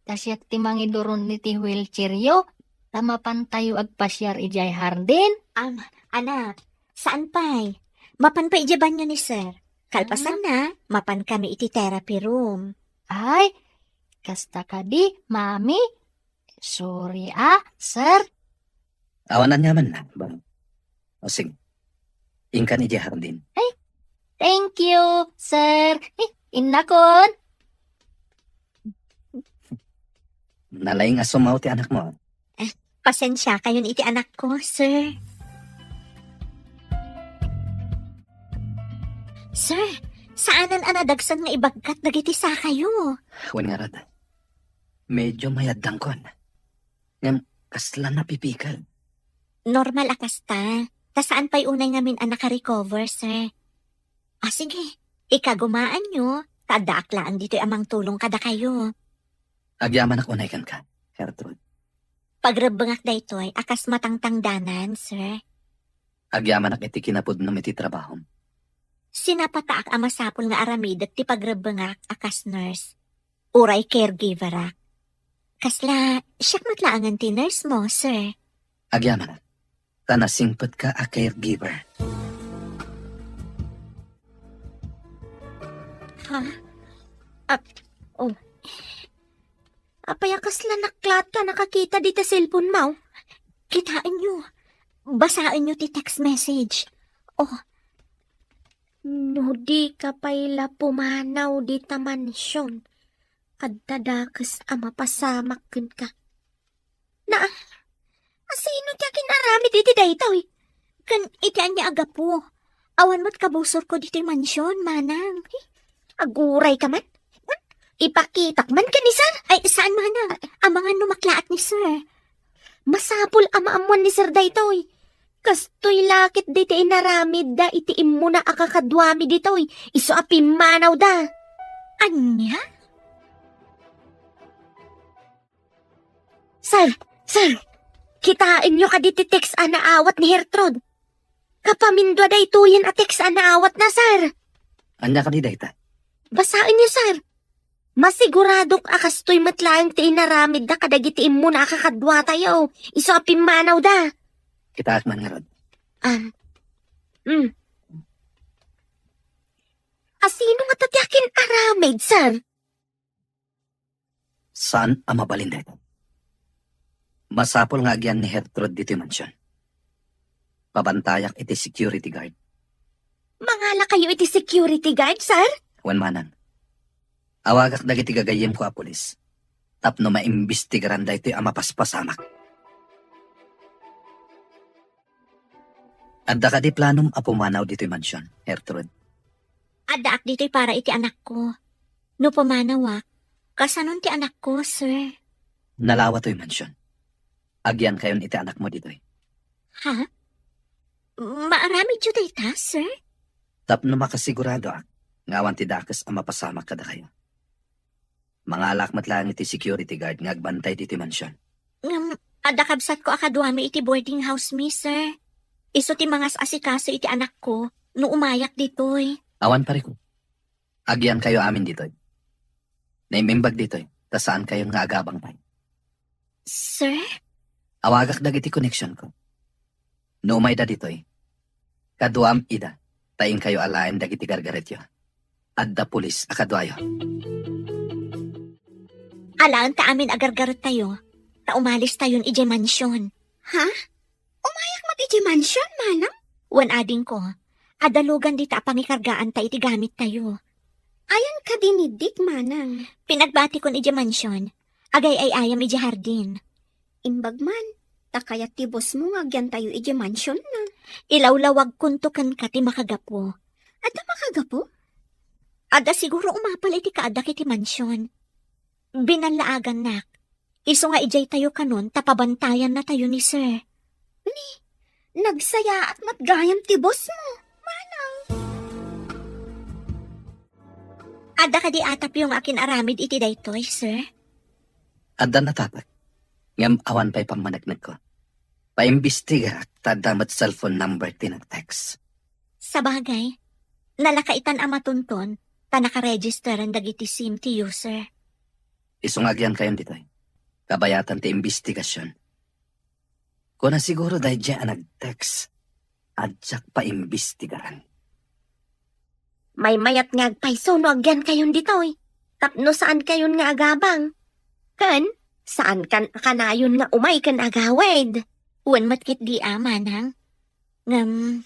ta siak ti mangiduron iti wheelchairyo, ta mapantayo agpasiar idiay hardin? Am, anak, saan pay? Mapan pay idiay banio ni sir. Kalpasanna, mapan kami iti therapy room. Ay, kasta kadi, Mami? Sorry, ah, sir. Awan aniamanna, Barok. O sige. Inkan idiay hardin. Ay, thank you, sir. Eh, innakon. Nalaing a sumaw ti anakmo. Eh, pasensiakayon iti anakko, sir. Sir, saanen a nadagsen nga ibagkat dagiti sakayo. Wen ngarud. Medyo mayaddangkon. Ngem kasla napipikel. Normal a kasta. Ta saan pay unay ngamin a nakarecover, sir. Ah, sige. Ikagumaanyo, ta addaak laeng ditoy a mangtulong kadakayo. Agyamanak unay kenka, Gertrude. Pagrebbengak daytoy a kas matangtangdanan, sir. Agyamanak iti kinapudnom iti trabahom. Sinapataak a masapul nga aramidek ti pagrebbengak a kas nurse. Uray caregiverak. Kasla, siak met laengen ti nurse mo, sir. Agyamanak, ta nasingpetka a caregiver. Ha? Ap-, oh. Apay a kasla naklaat ka nakakita dita cellphone mo? Kitaenyo. Basaenyo ti text message. Oh. No di ka pay la pumanaw dita mansion, adda dakes a mapasamak kenka. Na, asino ti akin-aramid iti daytoy? Ken iti ania a gapu? Awan met kabusorko ditoy mansion, manang. Agurayka man. Ipakitak man ken ni sir. Ay, saan, manang? Amangan no maklaat ni sir. Masapul a maammuan ni sir daytoy. Kastoy la ket diti inaramidda iti immuna a kakaduami ditoy. Isu a pimmanawda. Ania? Sir, sir, kitaenyo kadi ti text a naawat ni Gertrude? Kapamindua daytoyen a text a naawatna, sir. Ania kadi dayta? Basaenyo, sir. Masiguradok a kastoy met laeng ti inaramidda kadagiti immuna a kakaduatayo. Isu a pimmanawda. Kitaek man ngarud. Um, Mm. Asino ngata ti akin-aramid, sir? Saan a mabalin daytoy. Masapul nga agyan ni Gertrude ditoy mansion. Pabantayak iti security guard. Mangalakayo iti security guard, sir? Wen manang. Awagak dagiti gagayyemko a pulis tapno maimbestigaran daytoy a mapaspasamak. Adda kadi planom a pumanaw ditoy mansion, Gertrude? Addaak ditoy para iti anakko. No pumanawak, kasanon ti anakko, sir? Nalawa toy mansion. Agyankayon iti anakmo ditoy. Ha? Maaramidyo dayta, sir? Tapno makasiguradoak nga awan ti dakes a mapasamak kadakayo. Mangalaak met laeng iti security guard nga agbantay ditoy mansion. Ngem, adda kabsatko a kaduami iti boarding house mi, sir. Isu ti mangas-asikaso iti anakko no umayak ditoy. Awan parikut. Agyankayo amin ditoy. Naim-imbag ditoy, ta saankayon nga agabang pay. Sir? Awagak dagiti koneksionko. No umayda ditoy, kaduam ida, ta inkayo alaen dagiti gargaretyo. Adda pulis a kaduayo. Alaenta amin a gargarettayo, ta umalistayon idiay mansion. Ha? Umayak met idiay mansion, manang? Wen adingko, adda lugan dita a pangikargaanta iti gamittayo. Ayan kadi ni Dick, manang? Pinagbatikon idiay mansion. Agay-ay-ayam idiay hardin. Imbag man, ta kayat ti bossmo nga agyantayo idiay mansionna. Ilawlawagkonto kenka ti makagapu. Adda makagapu? Adda siguro umapal iti kaaddak iti mansion. Binallaagannak. Isu nga idiay tayo kanon ta pabantayannatayo ni sir. Ni, nagsayaat met gayam ti bossmo, manang. Adda kadi atapyo nga akin-aramid iti daytoy, sir? Adda natapek, ngem awan pay pammaneknekko. Paimbestigak ta adda met cellphone number ti nag-text. Sabagay, nalakaitan a matunton ta nakaregisteren dagiti sim ti user. Isu nga agyankayon ditoy. Kabayatan ti imbestigasion. Kuna siguro daydiay a nag-text, a diak paimbestigaren. Maymayat nga agpayso no agyankayon ditoy, tapno saankayon nga agabang. Ken, saankan a kanayon nga umay ken agawid. Wen met ketdi a, manang. Ngem,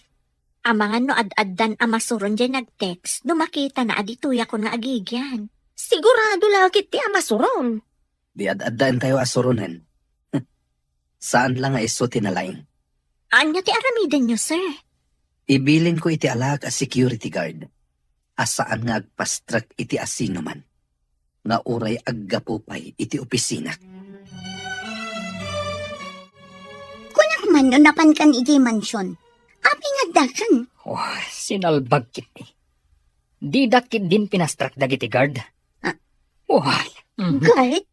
amangan no ad-addan a masuron diay nag-text no makitana a ditoyakon nga agigyan. Sigurado la ketdi a masuron. Di ad-addaentayo a suronen. Saan la nga isu ti nalaing. Ania ti aramidenyo, sir? Ibilinko iti alaak a security guard a saan nga agpastrek iti asinoman nga uray aggapu pay iti opisinak. Kunak man no napankan idiay mansion. Apay nga addakan? Oh, sinalbag ketdi. Didak ketdin pinastrek dagiti guard. Ah. Oh, mhm. Guard?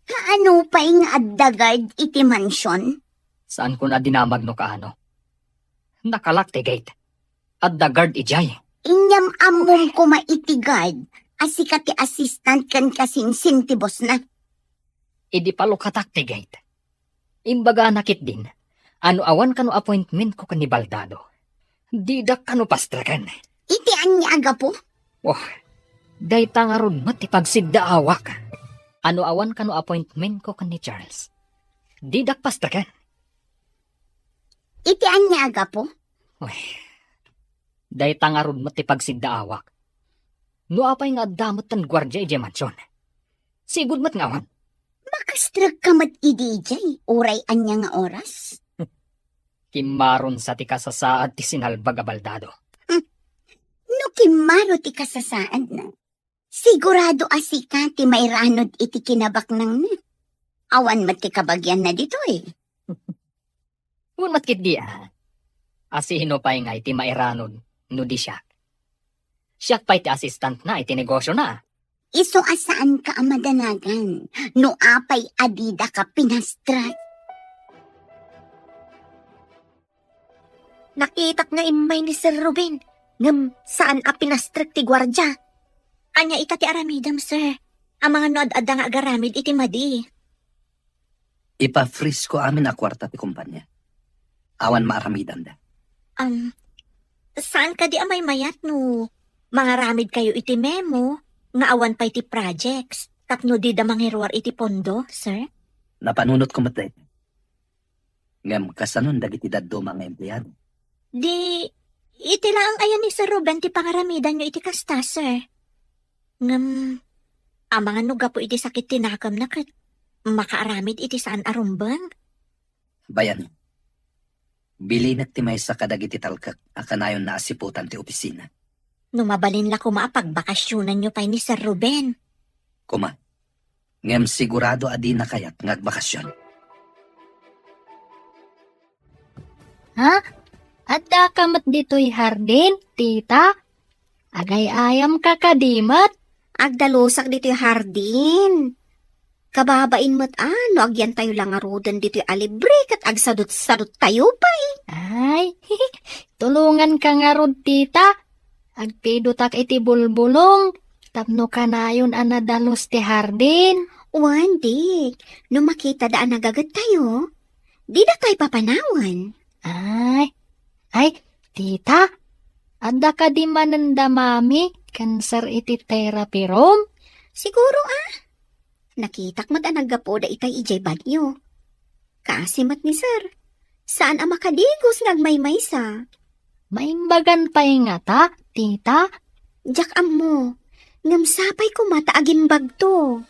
Kaano pay nga adda guard iti mansion? Saankon a dinamag no kaano. Nakalak ti gate. Adda guard idiay. Inyam-ammom koma iti guard a sika ti assistant ken kasinsin ti bossna. Idi palukatak ti gate, imbagana ketdin a no awan kano appointmentko ken ni Baldado, didak kano pastreken. Iti ania a gapu? Oh, dayta ngarud met ti pagsiddaawak. A no awan kano appointmentko ken ni Charles, didak pastreken. Iti ania a gapu? Uy, dayta ngarud met ti pagsiddaawak. No apay nga adda met ten guardia idiay mansion, sigud met nga awan. Makastrekka met idi idiay, uray ania nga oras? Kimmaron sa ti kasasaad ti sinalbag a Baldado. Hmm. No kimmaro ti kasasaadna, sigurado a sika ti mairanod iti kinabaknangna. Awan met ti kabagianna ditoy. Wen met ketdi a. A sino pay ngay ti mairanod no di siak? Siak pay ti assistantna iti negosiona. Isu a saanka a madanagan no apay a didaka pinastrek. Nakitak nga immay ni Sir Ruben, ngem saan a pinastrek ti guardia. Ania ita ti aramidem, sir? Amangan no ad-adda nga agaramid iti madi. Ipa-freeze ko amin a kuarta ti kumpania. Awan maaramidanda. Um, Saan kadi a maymayat no mangaramidkayo iti memo nga awan pay ti projects tapno dida mangiruar iti pondo, sir? Napanunotko met dayta. Ngem kasanon dagiti dadduma nga empleado? Di, iti laeng aya ni Sir Ruben ti pangaramidanyo iti kasta, sir. Ngem, amangan no gapu iti sakit ti nakemna ket makaaramid iti saan a rumbeng? Bayan, bilinek ti maysa kadagiti talkek a kanayonna a siputan ti opisina. No mabalin la koma a pagbakasionanyo pay ni Sir Ruben. Koma, ngem sigurado a dina kayat nga agbakasion. Ha? Addaka met ditoy hardin, tita? Agay-ayamka kadi met? Agdalusak ditoy hardin. Kababain met a no agyantayo la ngaruden ditoy a libre ket agsadut-saduttayo pay. Ay, tulonganka ngarud, tita. Agpidotak iti bulbulong tapno kanayon a nadalus ti hardin. Wen, dik, no makitada a nagagettayo, dida tay papanawen. Ay, ay, tita, adda kadi manen da mami ken sir iti therapy room? Siguro, ah. Nakitak met a naggapuda itay idiay banyo. Kaasi met ni sir. Saan a makadigos nga agmaymaysa. Maimbagan pay ngata, tita? Diak ammo. Ngem sapay koma ta agimbagto.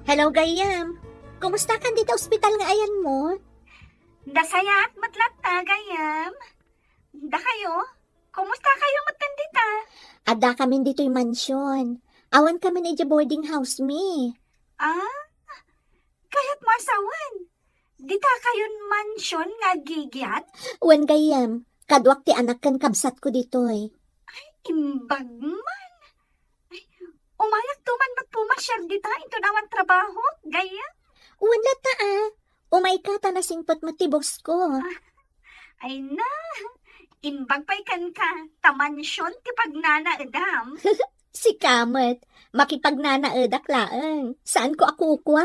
Hello, gayyem. Kumusta kan dita ospital nga ayanmo? Nasayaat met latta, gayyem. Dakayo? Kumusta kayo met kan dita? Adda kamin ditoy mansion. Awan kamin idiay boarding house mi. Ah, kayat mo a sawen. Dita kayon mansion nga agigiat? Wen gayyem, kaduak ti anak ken kabsatko ditoy. Ay, imbag man. Ay, umayakto man met pumasiar dita inton awan trabaho, gayyem? Wen latta, ah. Umayka ta nasingpet met ti boss ko. Ah, ay na, imbag pay kenka, ta mansion ti pagnanaedam. Sika met, makipagnanaedak laeng. Saanko a kukua.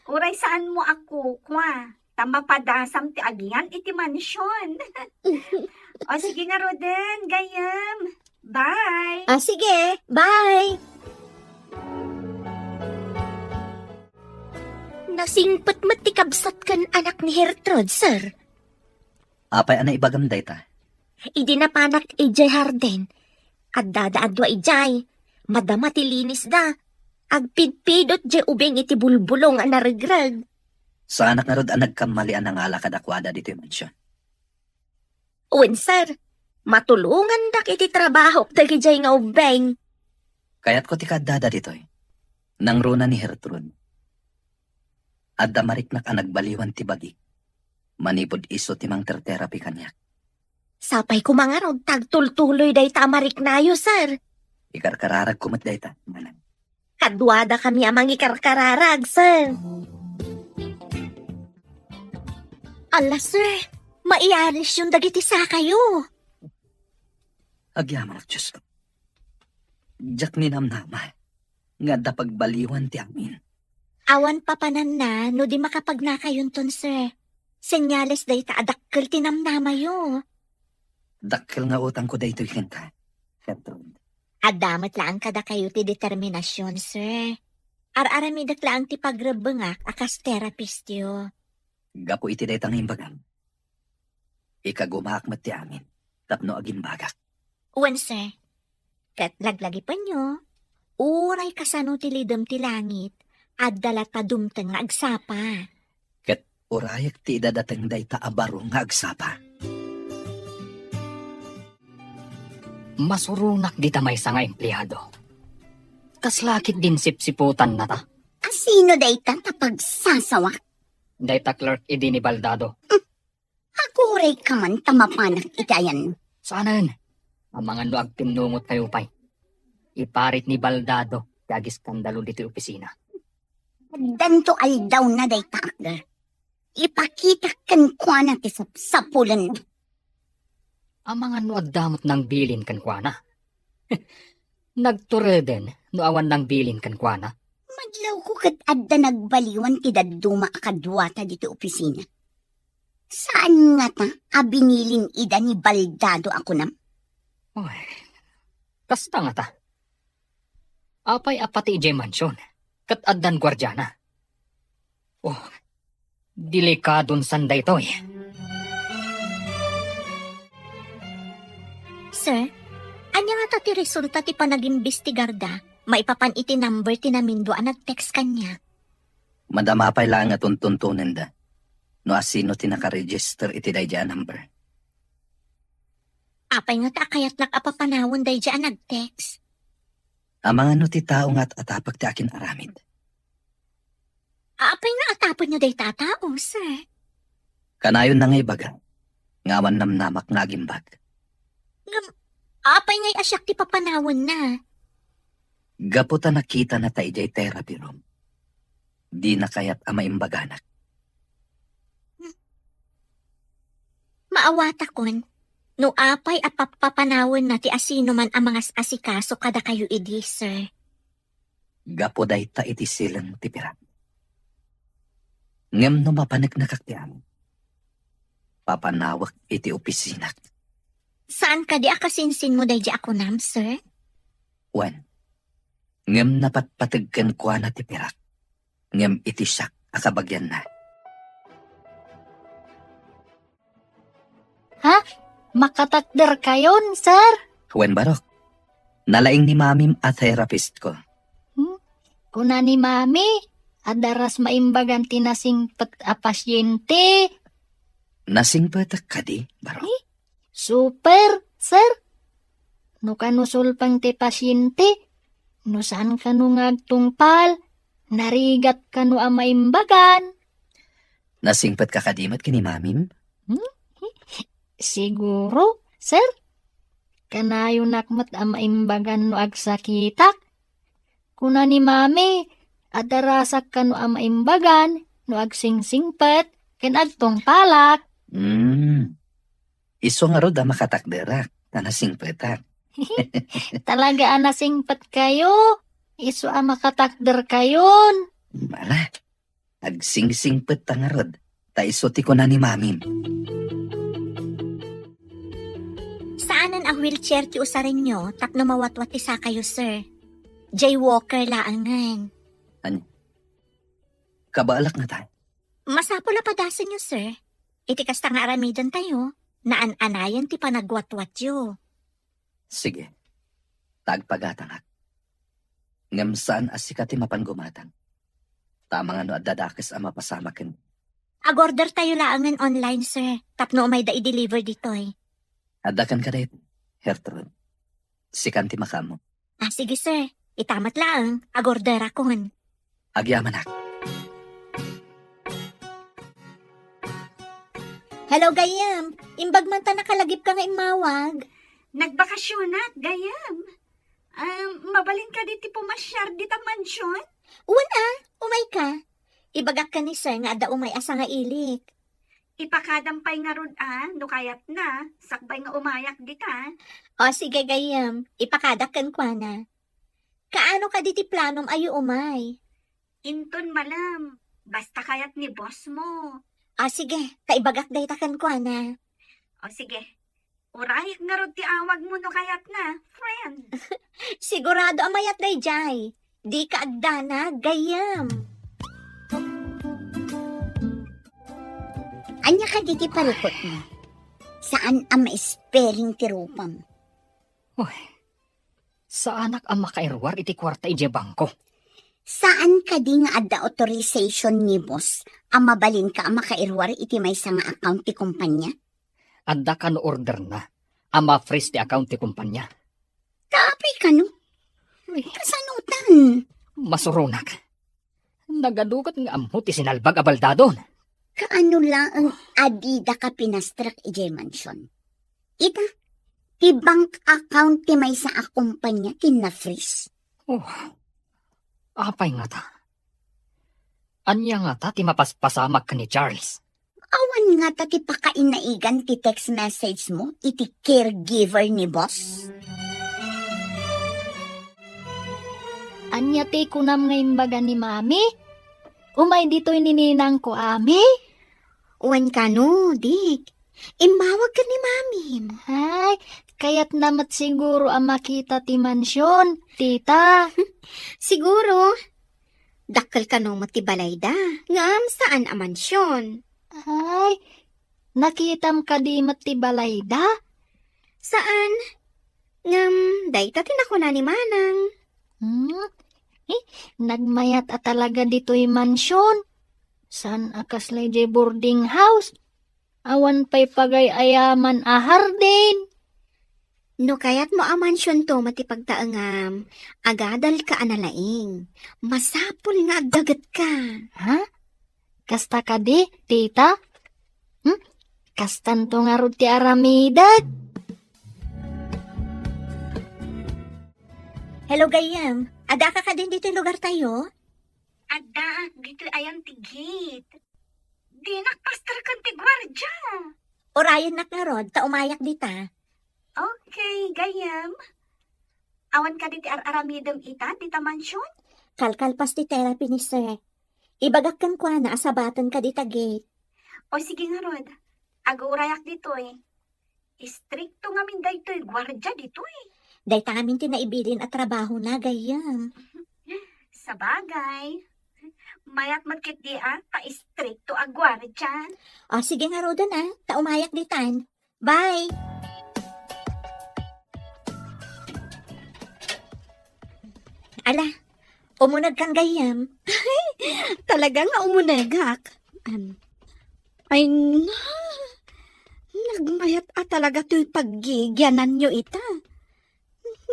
Uray saanmo a kukua, ta mapadasam ti agian iti mansion. O sige ngaruden, gayyem. Bye! Ah, sige. Bye! Nasingpet met ti kabsat ken anak ni Gertrude, sir. Apay a naibagam dayta? Idi napanak idiay hardin, addada a dua idiay. Madama ti linisda. Agpidpidot diay ubing iti bulbulong a naregreg. Saanak ngarud a nagkammali a nangala kadakuada ditoy mansion. Wen, sir. Matulongandak iti trabahok dagidiay nga ubbing. Kayatko ti kaaddada ditoy. Nangruna ni Gertrude. Adda mariknak a nagbaliwan ti bagik. Manipud isu ti mangter-therapy kaniak. Sapay koma ngarud ta agtultuloy dayta a mariknayo, sir. Ikarkararagko met dayta, manang. Kaduadakami a mangikarkararag, sir. Ala, sir, maiarisyon dagiti sakayo. Agyamanak, Diosko. Diak ninamnama nga adda pagbaliwan ti amin. Awan papananna no di makapagnakayonton, sir. Senyales dayta a dakkel ti namnamayo. Dakkel nga utangko daytoy kenka, Gertrude. Adda met laeng kadakayo ti determinasion, sir. Ar-aramidek laeng ti pagrebbengak a kas terapistyo. Gapu iti dayta nga imbagam, ikagumaak met ti amin tapno agimbagak. Wen, sir. Ket laglagipenyo, uray kasano ti lidem ti langit, adda latta dumteng nga agsapa. Ket urayek ti idadateng dayta a baro nga agsapa. Masuronak dita maysa nga empleado. Kasla ket din sipsiputanna ta. A sino dayta ta pagsasawak? Dayta clerk idi ni Baldado. Aguray ka man ta mapanak iti ayan. Saanen, amangan no agtinnungot kayo pay. Iparit ni Baldado ti agiskandalo ditoy opisina. Addanto aldawna dayta, Akder. Ipakitak kenkuana ti sapsapulenna. Amangan no adda met nangbilin kenkuana. Nagtureden no awan nangbilin kenkuana. Madlawko ket adda nagbaliwan ti dadduma a kaduata ditoy opisina. Saan ngata a binilin ida ni Baldado a kunam? Oy, kasta ngata. Apay a pati idiay mansion, ket addan guardiana? Oh, delikadon san daytoy. Sir, ania ngata ti resulta ti panagimbestigarda maipapan iti number ti namindua a nag-text kaniak? Madama pay laeng a tuntuntonenda no asino ti nakaregister iti daydiay a number. Apay ngata a kayatnak a papanawen daydiay a nag-text? Amangan no ti tao nga at-atapek ti akin-aramid. Apay nga atapenyo dayta a tao, sir? Kanayon na nga ibaga nga awan namnamak nga agimbag. Ngem, apay ngay a siak ti papanawenna? Gapu ta nakitana ta idiay therapy room, dina kayat a maimbaganak. Maawatakon no apay a pappapanawenna ti asinoman a mangas-asikaso kadakayo idi, sir. Gapu dayta iti silen ti pirak. Ngem no mapaneknekak ti amin, papanawek iti opisinak. Saan kadi a kasinsinmo daydiay a kunam, sir? Wen, ngem napatpateg kenkuana ti pirak, ngem iti siak a kabagianna. Ha? Makatakderkayon, sir? Wen, barok. Nalaing ni mamim a therapist ko. Hmm? Kuna ni mami, adda ras maimbagan ti nasingpet a pasyente. Nasingpetak kadi, barok? Eh? Super, sir. No kano sulpeng ti pasyente, no saan kano nga agtungpal, narigat kano a maimbagan. Nasingpetka kadi met ken ni mamim? Hmm? Siguro, sir. Kanayonak met a maimbagan no agsakitak. Kuna ni mami, adda rasak kano a maimbagan no agsingsingpet ken agtungpalak. Hmm. Isu ngarud a makatakderak, ta nasingpetak. Talaga a nasingpetkayo, isu a makatakderkayon. Ala, agsingsingpet ta ngarud, ta isu ti kuna ni mamim. Saanen a wheelchair ti usarenyo tapno mawatwat ti sakayo, sir. Jaywalker laengen. Ania? Kabaelak ngata. Masapul a padasenyo, sir. Iti kasta nga aramidentayo, naan-anayan ti panagwatwatyo. Sige. Ta agpagatangak. Ngem saan a sika ti mapan gumatang. Ta amangan no adda dakes a mapasamak ken. Agordertayo laengen online, sir, tapno umayda i-deliver ditoy. Adda kenka daytoy, Gertrude. Sikan ti makaammo. Ah, sige, sir. Ita met laeng, agorderakon. Agyamanak. Hello, gayyem. Imbag man ta nakalagipka nga immawag. Nagbakasionak, gayyem. Um, mabalin kadi ti pumasiar dita mansion? Wen a, umayka. Ibagak ken ni sir nga adda umay a sangailik. Ipakadam pay ngarud a, no kayatna, sakbay nga umayak dita. O, sige, gayyem. Ipakadak kenkuana. Kaano kadi ti planom a yuumay? Inton malem, basta kayat ni boss mo. O, sige, ta ibagak dayta kenkuana. O, sige. Urayek ngarud ti awagmo no kayatna, friend. Sigurado a mayat daydiay. Dika agdanag, gayyem. Ania kadi ti parikutmo? Saan a ma-spelling ti rupam. Uy, saanak a makairuar iti kuarta idiay bangko. Saan kadi nga adda authorization ni boss a mabalinka a makairuar iti maysa nga account ti kumpanya? Adda kano orderna a ma-freeze ti account ti kumpanya. Kaapay kano? Uy. Kasanotan? Masuronak. Nagadu ket nga ammo ti sinalbag a baldadon. Kaano laeng a didaka pinastrek idiay mansion? Ita, ti bank account ti maysa a kumpanya ti na-freeze. Oh, apay ngata? Ania ngata ti mapaspasamak ken ni Charles? Awan ngata ti pakainaigan ti text message mo iti caregiver ni boss? Ania ti kunam nga imbaga ni mami? Umay ditoy ni ninangko, ami? Wen kano, Dick. Immawag ka ni Mamim. Ay, kayatna met siguro a makita ti mansion, tita. Siguro. Dakkel kano met ti balayda, ngem saan a mansion. Ay, nakitam kadi met ti balayda? Saan. Ngem, dayta ti nakuna ni Manang. Hmm? Eh, nagmayat a talaga ditoy mansion. Saan a kasla idiay boarding house? Awan pay pagay-ayaman a hardin. No kayatmo a mansionto met ti pagtaengam, agadalka a nalaing. Masapul nga agdagetka. Ha? Kasta kadi, tita? Hmm? Kastanto ngarud ti aramidek? Hello, gayyem. Adda ka kadin ditoy lugartayo? Adda, ditoy ayan ti gate. Dinak pastor ken ti guardia. Urayennak ngarud, ta umayak dita. Okay, gayyem. Awan kadi ti ar-aramidem ita, dita mansion? Kalkalpas ti therapy ni sir. Ibagak kenkuana a sabaten ka dita gate. O sige ngarud, aguray-ak ditoy. Istrikto ngamin daytoy guardia ditoy. Dayta ngamin ti naibilin a trabahona, gayyem. Sabagay. Mayat met ketdi a, ta istrikto a guardia. O, sige ngaruden a, ta umayak ditan. Bye! Ala, umuneg kan gayyem. Talaga nga umunegak. Am, ay na, nagmayat a talaga toy paggigiananyo ita.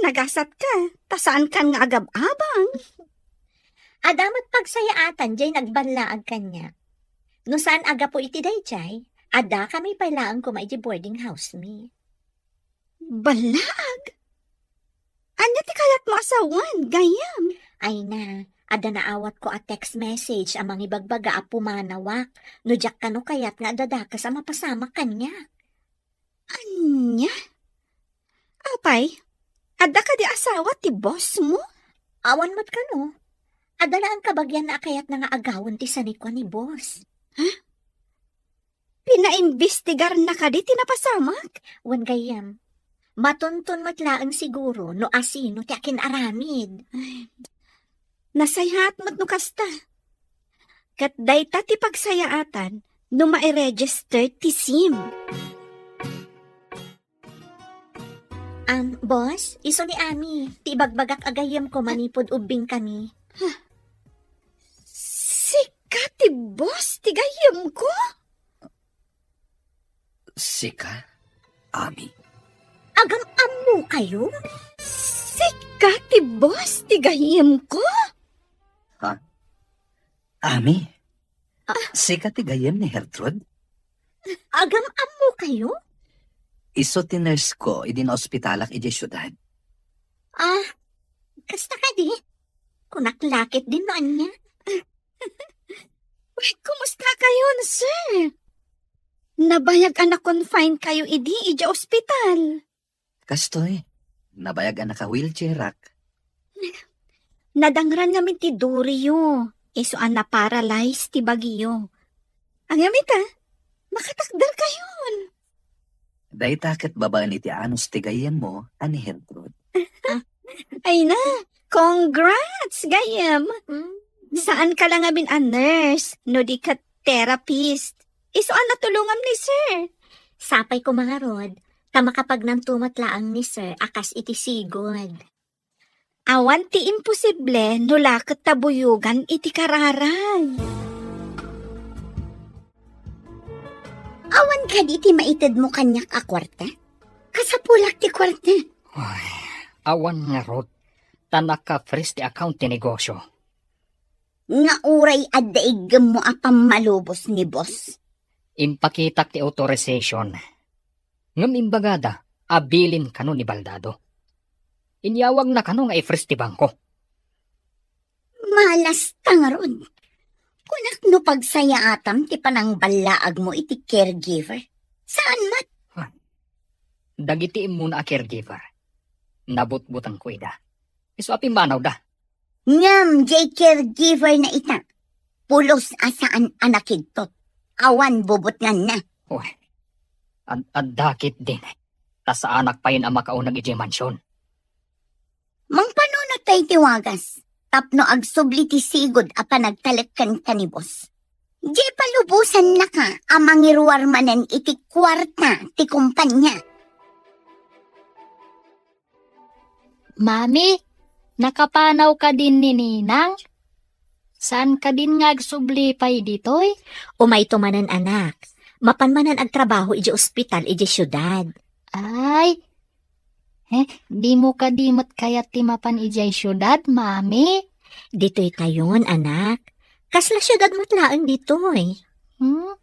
Nagasat ka, ta saan kan nga agab-abang. Adda met pagsayaatan jay nagballaag kaniak. No saan a gapu iti dayjay, adda kami pay laeng koma iti boarding house mi. Ballaag? Ania ti kayatmo a sawen, gayyem? Ay na, adda naawatko a text message a mangibagbaga a pumanawak no diak kano kayat nga adda dakes a mapasamak kaniak. Ania? Apay, adda kadi asawa ti boss mo? Awan met kano. Adda laeng kabagianna a kayatna nga agawen ti sanikua ni boss. Ha? Pinaimbestigarna kadi ti napasamak? Wen gayyem. Matunton met laeng siguro no asino ti akin-aramid. Ay, nasayaat met no kasta. Ket dayta ti pagsayaatan no mairegister ti sim. Am, boss, isu ni Ami, ti ibagbagak a gayyemko manipud ubbing kami. Sika ti boss ti gayyemko? Sika, Ami? Agam-ammo kayo? Sika ti boss ti gayyemko? Ha? Ami? Ah. Sika ti gayyem ni Gertrude? Agam-ammo kayo? Isu ti nurse ko idi naospitalak idiay siudad. Ah, kasta kadi? Kunak la ketdin no ania. Uy, kumusta kayon, sir? Nabayag a na-confine kayo idi idiay ospital. Kastoy, nabayag a naka-wheelchairak. Nadangran ngamin ti duriyo, isu a na-paralyze ti bagiyo. Ngem ita, makatakder kayon. Dayta ket babaen iti anus ti gayyemmo a ni Gertrude. Ay na, congrats, gayyem. Mm. Saan ka la ngamin a nurse, no di ket therapist. Isu a natulongam ni sir. Sapay ko ngarud, ta makapagnanto met laeng ni sir a kas iti sigud. Awan ti imposible no la ket ta buyogan iti kararay. Awan kadi ti maitedmo kaniak a kuarta? Kasapulak ti kuarta. Ay, awan ngarud, ta naka-freeze ti account ti negosyo. Nga uray adda iggemmo a pammalubos ni boss. Impakitak ti authorization. Ngem imbagada a bilin kano ni Baldado. Inyawagna kano nga i-freeze ti bangko. Malasta ngarud. Kunak no pagsayaatam ti panangballaagmo iti caregiver. Saan met? Dagiti immuna a caregiver, nabutbutengko ida. Isu a pimmanawda. Ngem jay caregiver na ita, pulos a saan a nakidtot. Awan bubutnganna. Uy, ad-, adda ketdin. Ta saanak payen a makauneg idiay mansion. Mangpanunot tayo ti wagas, tapno agsubli ti sigud a panagtalek kenka ni boss. Di palubosannaka a mangiruar manen iti kuarta ti kumpanya. Mami, nakapanaw kadin ni Ninang? Saan kadin nga agsubli pay ditoy? Umayto manen, anak. Mapan manen agtrabaho idiay ospital idiay siudad. Ay, eh, dimo kadi met kayat ti mapan idiay siudad, Mami? Ditoytayon, anak. Kasla siudad met laeng ditoy. Hmm?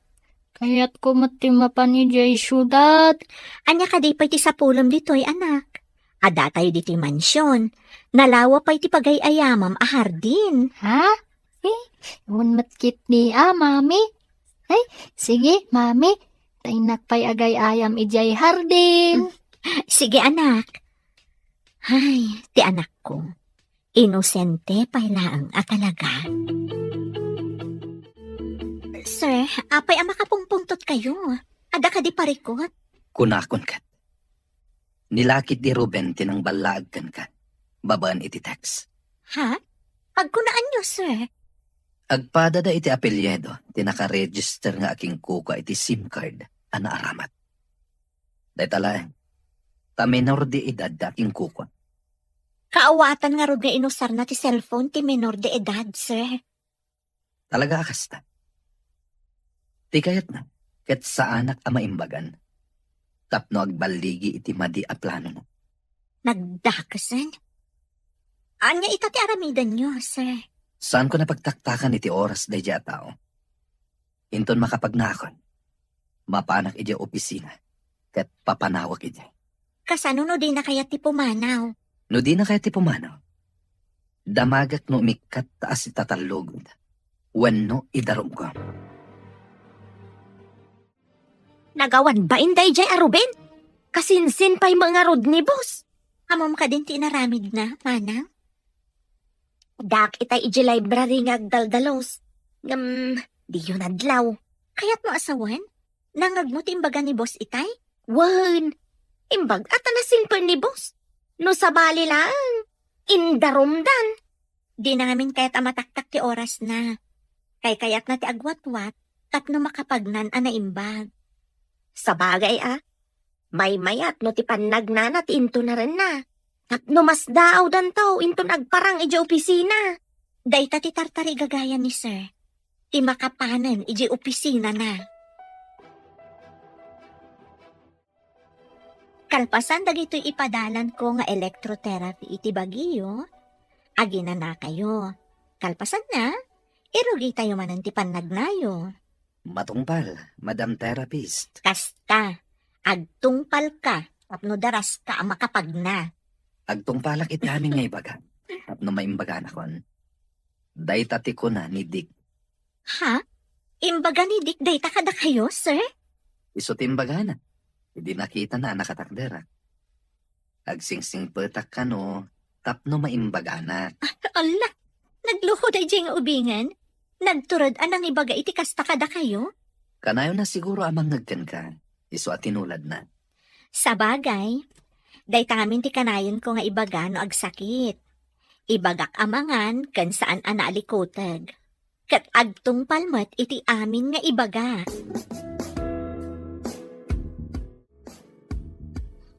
Kayatko met ti mapan idiay siudad. Ania kadi pay ti sapulem ditoy, anak? Addatayo ditoy mansion. Nalawa pay ti pagay-ayamam a hardin. Ha? Eh, awan met ketdi a, Mami. Ay, sige, Mami. Ta innak pay agay-ayam idiay hardin. Sige, anak. Ay, ti anakko. Inosente pay laeng a talaga. Sir, apay a makapungpungtotkayo? Adda kadi parikut? Kunakon ket, nilakit ni Ruben ti nangballaag kenka, babaen iti text. Ha? Agkunaanyo, sir? Agpadada iti apelyido ti nakaregister nga akinkukua iti SIM card a naaramat. Dayta laeng, ta menor de edad ti akinkukua. Kaawatan ngarud nga inusarna ti cellphone ti menor de edad, sir. Talaga a kasta. Ti kayatna, ket saanak a maimbagan tapno agballigi iti madi a planona. Nagdakesen? Ania ita ti aramidenyo, sir? Saanko napagtaktakan iti oras daydiay a tao. Inton makapagnakon, mapanak idiay opisina ket papanawek idiay. Kasano no dina kayat ti pumanaw? No dina kayat ti pumanaw, damagek no umikkat ta asitatallogen wenno idarumko. Nagawan bain daydiay a Ruben? Kasinsin pay met ngarud ni boss. Ammom kadin ti inaramidna, manang? Addaak itay idiay library nga agdaldalus. Ngem, diyo nadlaw. Kayatmo a sawen? Nangngegmo ti imbaga ni boss itay? Wen, imbag-a ta nasingpet ni boss. No sabali laeng, indarumdan. Dina ngamin kayat a mataktak ti orasna. Kaykayatna ti agwatwat tapno makapagnan a naimbag. Sabagay a, maymayat no ti pannagnana ti intunarenna. Tapno masdaawdanto inton agparang idiay opisina. Dayta ti tartarigagayan ni Sir, ti makapanen idiay opisinana. Kalpasan dagitoy ipadalanko nga electrotherapy iti bagiyo, aginanakayo. Kalpasanna, irugitayo manen ti pannagnayo. Matungpal, Madam Therapist. Kasta, agtungpalka tapno daraska a makapagna. Agtungpalak iti amin nga ibaga tapno maimbaganakon. Dayta ti kuna ni Dick. Ha? Imbaga ni Dick dayta kadakayo, sir? Isu ti imbagana idi nakitana a nakatakderak. Agsingsingpetak kano tapno maimbaganak. Alla, nagluko daydiay nga ubingen? Nagtured a nangibaga iti kasta kadakayo? Kanayonna siguro a mangngeg kenka, isu a tinuladna. Sabagay, dayta ngamin ti kanayonko nga ibaga no agsakit. Ibagak a mangan ken saan a naalikuteg. Ket agtungpal met iti amin nga ibaga.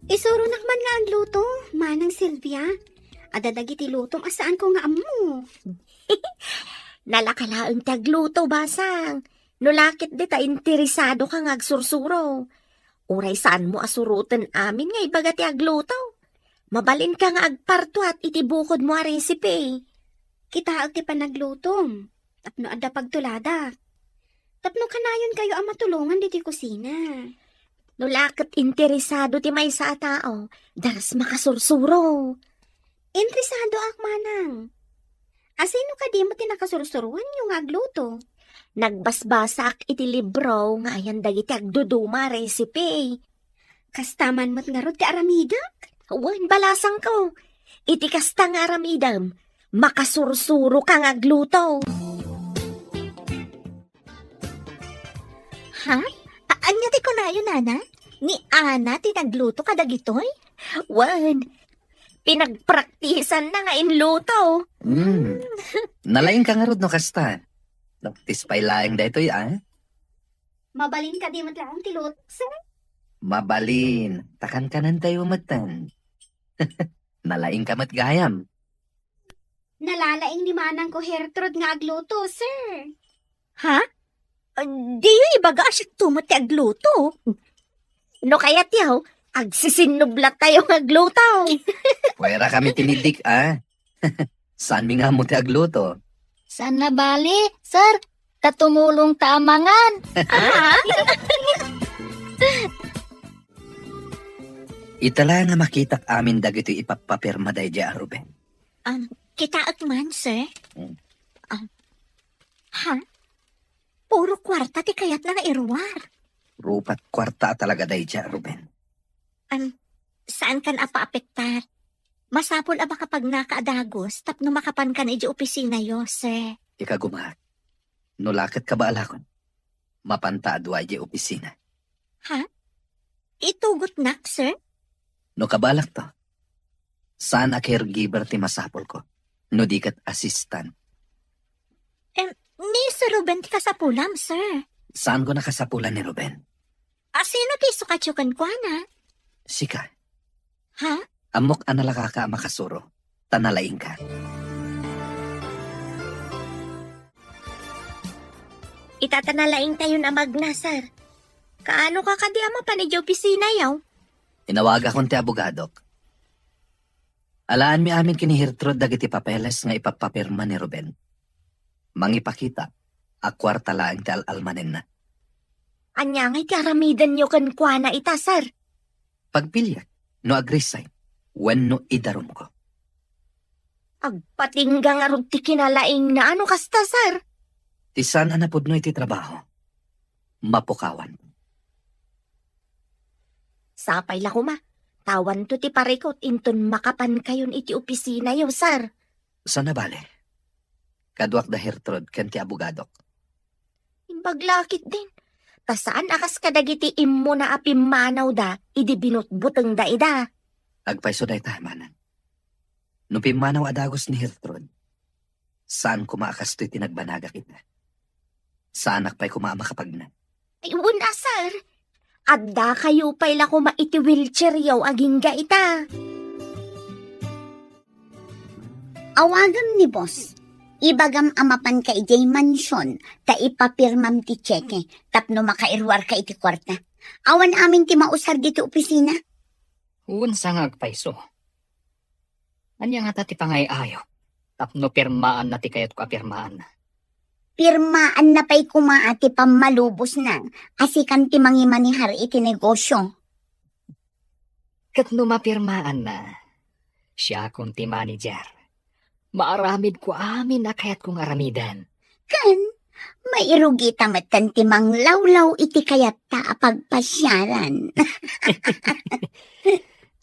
Isuronak man nga agluto, Manang Silvia. Adda dagiti lutom a saanko nga ammo. Nalaka laeng ti agluto, basang. No lakit dita interesadoka nga agsursuro. Uray saanmo a suroten amin nga ibaga ti agluto. Mabalinka nga agpartuat iti bukodmo a recipe. Kitaek ti panaglutom, tapno adda pagtuladak. Tapno kanayonkayo a matulongan ditoy kusina. No la ket interesado ti maysa a tao, daras makasursuro. Interesadoak, manang. Asino kadi met ti nakasursuroanyo nga agluto? Nagbasbasaak iti libro nga ayan dagiti agduduma a recipe. Kasta man met ngarud ti aramidek? Wen, balasangko. Iti kasta nga aramidem, makasursuroka nga agluto. Ha? A-, ania ti kunayo, Nana? Ni Ana ti nagluto kadagitoy? Wen, pinagpraktisanna nga inluto. Hmm. Nalaingka ngarud no kasta. Practice pay laeng daytoy, a? Mabalin kadi met laeng ti luto, sir? Mabalin. Ta kankanentayo metten. Nalaingka met gayam. Nalalaing ni manangko Gertrude nga agluto, sir. Ha? Ah, diyo ibaga a siakto met ti agluto. No kayatyo, agsisinnublattayo nga agluto. Puwera kami ti ni Dick, a? Saanmi nga ammo ti agluto. Saan a bale, sir. Ta tumulongta a mangan. Ita la nga makitak amin dagitoy ipappapirma daydiay a Ruben. Um, kitaek man, sir. Hmm. Um, ha? Puro kuarta ti kayatna nga iruar. Rupat kuarta a talaga daydiay a Ruben. Um, saankan a paapektar. Masapul a makapagnaka a dagus tapno makapankan idiay opisinayo, sir. Ikagumaak. No la ket kabaalakon, mapanta a dua idiay opisina. Ha? Itugotnak, sir? No kabaalakto, saan a caregiver ti masapulko, no di ket assistant. Em, ni Sir Ruben ti kasapulam, sir. Saanko a kasapulan ni Ruben. A, sino ti isukatyo kenkuana? Sika. Ha? Ammok a nalakaka a makasuro, ta nalaingka. Ita ta nalaingtayon a magna, sir. Kaano ka kadi a mapan idiay opisinayo? Inawagakon ti abogadok. Alaanmi amin ken ni Gertrude dagiti papeles nga ipappapirma ni Ruben. Mangipakita a kuarta laeng ti al-almanenna. Ania ngay ti aramidenyo kenkuana ita, sir? Pagpiliak no ag-resign wenno idarumko. Agpatingga ngarud ti kinalaingna no kasta, sir. Ti saan a napudno iti trabaho, mapukawan. Sapay la koma, ta awanto ti parikut inton makapankayon iti opisinayo, sir. Saan a bale. Kaduak da Gertrude ken ti abogadok. Imbag la ketdin. Ta saan a kas kadagiti immuna a pimmanawda idi binutbutengda ida. Agpayso dayta, manang. No pimmanaw a dagus ni Gertrude, saan koma a kastoy ti nagbanagak ita. Saanak pay koma a makapagna. Ay, wen a, sir. Addakayo pay la koma iti wheelchairyo agingga ita. Awagam ni boss. Ibagam a mapanka idiay mansion ta ipapirmam ti tseke tapno makairuarka iti kuarta. Awan amin ti mausar ditoy opisina. Wen sa nga agpayso. Ania ngata ti pangay-ayo tapno pirmaanna ti kayatko a pirmaanna? Pirmaanna pay koma ti pammalubosna a sikan ti mangimanehar iti negosio. Ket no mapirmaanna, siakon ti manager. Maaramidko amin a kayatko nga aramiden. Ken, mairugita metten ti manglawlaw iti kayatta a pagpasiaran.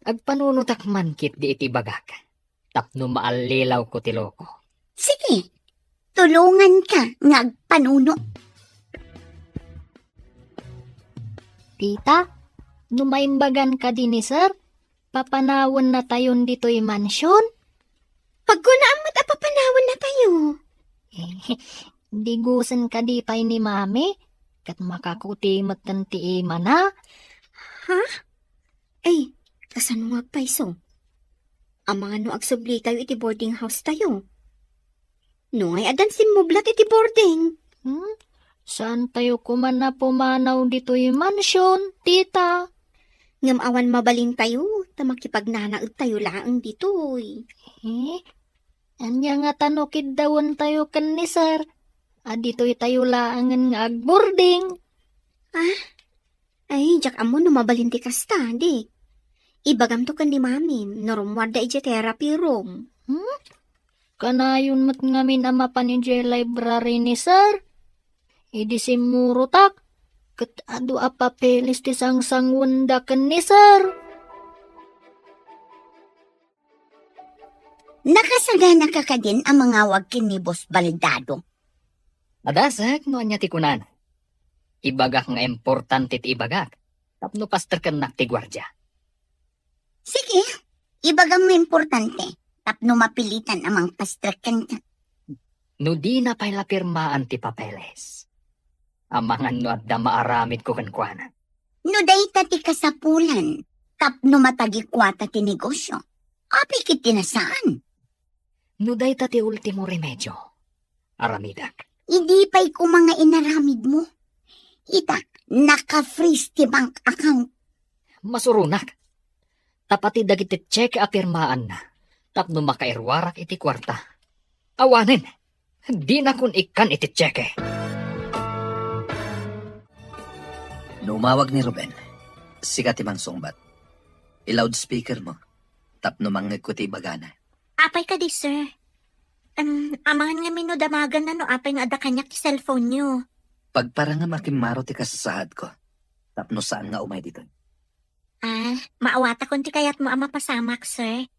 Agpanunotak man ketdi iti bagak, tapno maallilawko ti loko. Sige, tulonganka nga agpanuno. Tita, no maimbagan kadi ni sir, papanawennatayon ditoy mansion? Pagkunaan met a papanawennatayo. Eh, digusen kadi pay ni Mami, ket makakuti metten ti imana. Ha? Ay, kasano nga agpayso? Amangan no agsublitayo iti boarding house tayo. No ngay addan simmublat iti boarding. Hmm? Saan tayo koma a pumanaw ditoy mansion, tita? Ngem awan mabalintayo, ta makipagnanaed tayo laeng ditoy. Eh? Ania ngata no kiddawentayo ken ni sir? A ditoy tayo laengen nga agboarding. Ah? Ay, diak ammo no mabalin ti kasta, di. Ibagamto ken ni Mami, no rummuarda idiay therapy room. Hmm? Kanayon met ngamin a mapan idiay library ni sir. Idi simmurotak, ket adu a papeles ti sangsanguenda ken ni sir. Nakasaganaka kadin a mangawag ken ni Boss Baldado? Adasek no ania ti kunana. Ibagak nga importante ti ibagak tapno pastrekennak ti guardia. Sige, ibagam nga importante tapno mapilitan a mangpastrek kenka. No dina pay la pirmaan ti papeles, amangan no adda maaramidko kenkuana. No dayta ti kasapulan tapno matagikuata ti negosio, apay ket ti nasaan? No dayta ti ultimo remedio, aramidak. Idi pay koma nga inaramidmo. Ita, naka-freeze ti bank account. Masuronak. Ta pati dagiti cheque a pirmaanna tapno makairuarak iti kuarta. Awanen, dinakon ikkan iti cheque. No umawag ni Ruben, sika ti mangsungbat. I-loudspeaker mo tapno mangngegko ti ibagana. Apay kadi, sir? Em, amangan ngamin no damaganna no apay nga adda kaniak ti cellphone-yo. Pagparangam a kimmaro ti kasasaadko tapno saan nga umay ditoy. Ah, maawatakon ti kayatmo a mapasamak, sir.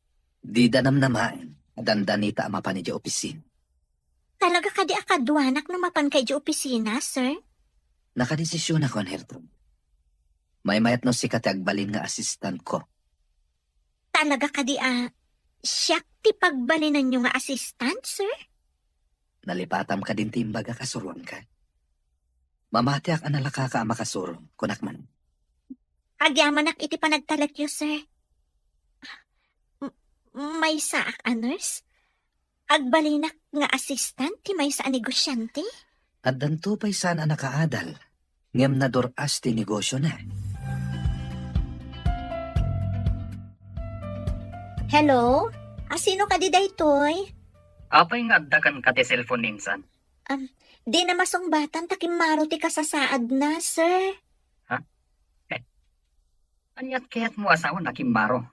Dida namnamaen a dandanita a mapan idiay opisina. Talaga kadi a kaduanak no mapanka idiay opisina, sir? Nakadesisionakon, Gertrude. Maymayat no sika ti agbalin nga assistant-ko. Talaga kadi a siak ti pagbalinanyo nga assistant, sir? Nalipatam kadin ti imbagak a suroanka? Mamatiak a nalakaka a makasuro, kunak man. Agyamanak iti panagtalekyo, sir. M-, maysaak a nurse? Agbalinak nga assistant ti maysa a negosiante? Addanto pay saan a nakaadal, ngem nadur-as ti negosiona. Hello? A, sino kadi daytoy? Apay nga adda kenka ti cellphone ni insan? Am, dina masungbatan ta kimmaro ti kasasaadna, sir. Ha? Eh, aniat kayatmo a sawen a kimmaro?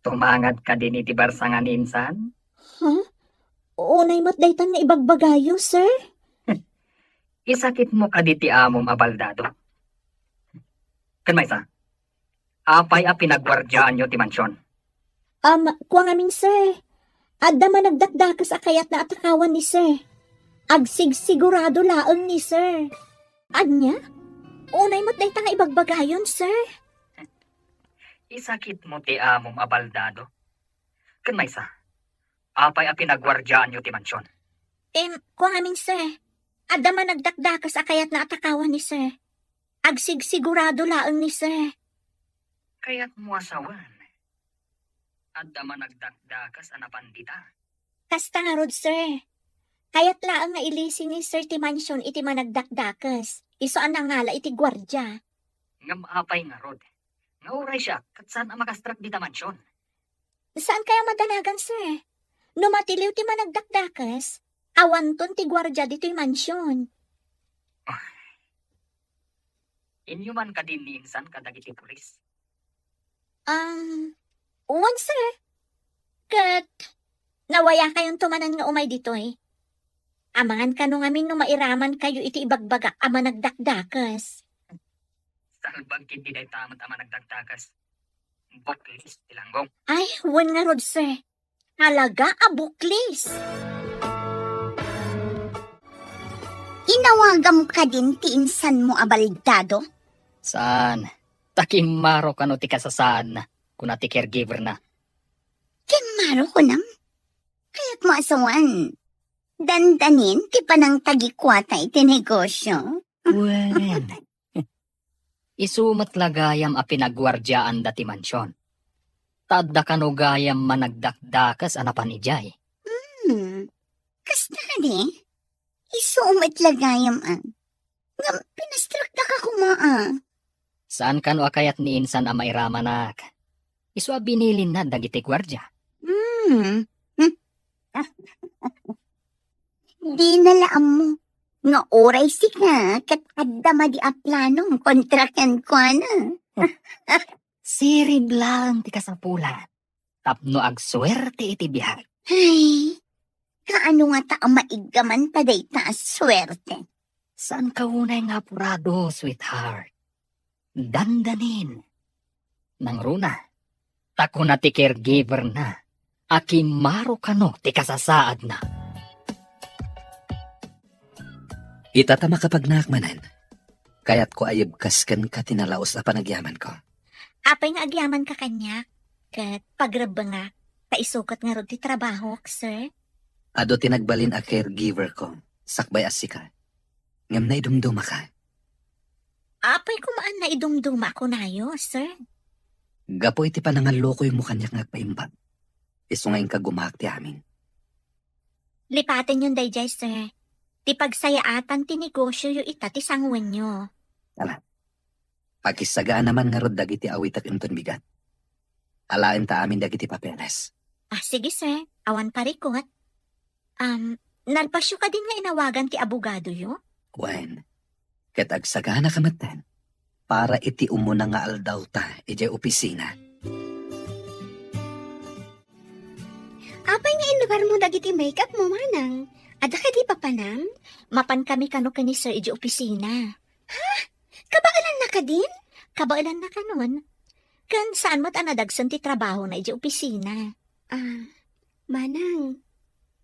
Tumangad kadin iti barsangan ni insan? Huh? Unay met daytan nga ibagbagayo, sir. Isakitmo kadi ti amom a baldado? Ken maysa, apay a pinagguardiaanyo ti mansion? Am, kua ngamin, sir. Adda managdakdakes a kayatna a takawan ni sir. Agsigsigurado laeng ni sir. Ania? Unay met dayta nga ibagbagayon, sir. Isakitmo ti amom a baldado? Ken maysa, apay a pinagguardiaanyo ti mansion? Em, kua ngamin, sir. Adda managdakdakes a kayatna a takawan ni sir. Agsigsigurado laeng ni sir. Kayatmo a sawen, adda managdakdakes a napan dita? Kasta ngarud, sir. Kayat laeng nga ilisi ni sir ti mansion iti managdakdakes. Isu a nangala iti guardia. Ngem apay ngarud nga uray siak ket saan a makastrek dita mansion? Saan kayo madanagan, sir? No matiliw ti managdakdakes, awanton ti guardia ditoy mansion. Inyo man kadi ni insan kadagiti pulis? Um, wen, sir. Ket nawayakayonto manen nga umay ditoy. Amangan kano ngamin no mairaman kayo iti ibagbagak a managdakdakes. Salbag ketdi dayta met a managdakdakes. Buklis ti langgong. Ay, wen ngarud, sir. Talaga a buklis. Inawagam kadin ti insanmo a baldado? Saan? Ta kimmaro kano ti kasasaadna, kuna ti caregiver-na. Kimmaro kunam? Kayatmo a sawen, dandanin ti panangtagikuata iti negosio? Wen. Isu met la gayam a pinagguardiaanda ti mansion. Ta adda kano gayam managdakdakes a napan idiay. Hmm. Kasta kadi? Isu met la gayam a. Ngem pinastrekdaka koma a. Saan kano a kayat ni insan a mairamanak? Isu a binilinna dagiti guardia. Hmm. Hmm. Dina la ammo nga uray sika ket adda madi a planom kontra kenkuana. Sirib laeng ti kasapulan tapno agsuerte iti biag. Ay, kaano ngata a maiggaman ta dayta a suerte? Saanka unay nga apurado, sweetheart. Dandanin. Nangruna, ta kuna ti caregiver-na a kimmaro kano ti kasasaadna. Ita ta makapagnaak manen, kayatko a yebkas kenka ti nalaus a panagyamanko. Apay nga agyamanka kaniak, ket pagrebbengak, ta isu ket ngarud ti trabahok, sir? Adu ti nagbalin a caregiver ko, sakbay a sika. Ngem naidumdumaka. Apay koma a naidumduma a kunayo, sir? Gapu iti panangallukoymo kaniak nga agpaimbag, isu nga inka gumaak ti amin. Lipatenyon daydiay, sir. Ti pagsayaatan ti negosioyo ita ti sanguenyo. Ala, pakisagaana man ngarud dagiti awitek inton bigat. Alaenta amin dagiti papeles. Ah, sige, sir. Awan parikot. Um, nalpasyo kadin nga inawagan ti abogadoyo? Wen, ket agsaganaka metten para iti umuna nga aldawta idiay opisina. Apay nga inlugarmo dagiti make-up mo, manang? Adda kadi papanam? Mapankami kano ken ni sir idiay opisina. Ha? Kabaelanna kadin? Kabaelanna kanon. Ken saan met a nadagsen ti trabahona idiay opisina. Ah, manang,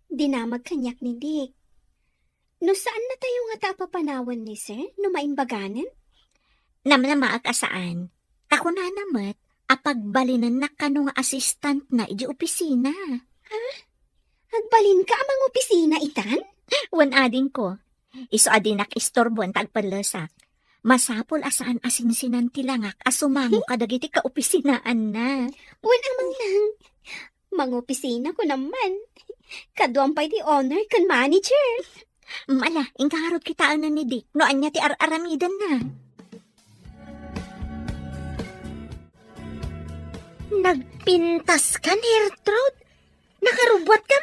dinamag kaniak ni Dick. No saannatayo ngata a papanawan ni sir, no maimbaganen? Namnamaak a saan. Ta kunana met a pagbalinennak kano nga assistantna idiay opisina. Ha? Agbalinka a mangopisina itan? Wen adingko. Isu a dinak istorboen ta agpellesak. Masapul a saan a sinsinan ti langak a sumango kadagiti kaopisinaanna. Wen a manang, mangopisina ko naman. Kaduam pay ti owner ken manager. Mala, inka ngarud kitaenan ni Dick no ania ti ar-aramidenna. Nagpintas ka, Gertrude? Nakarubbuat ka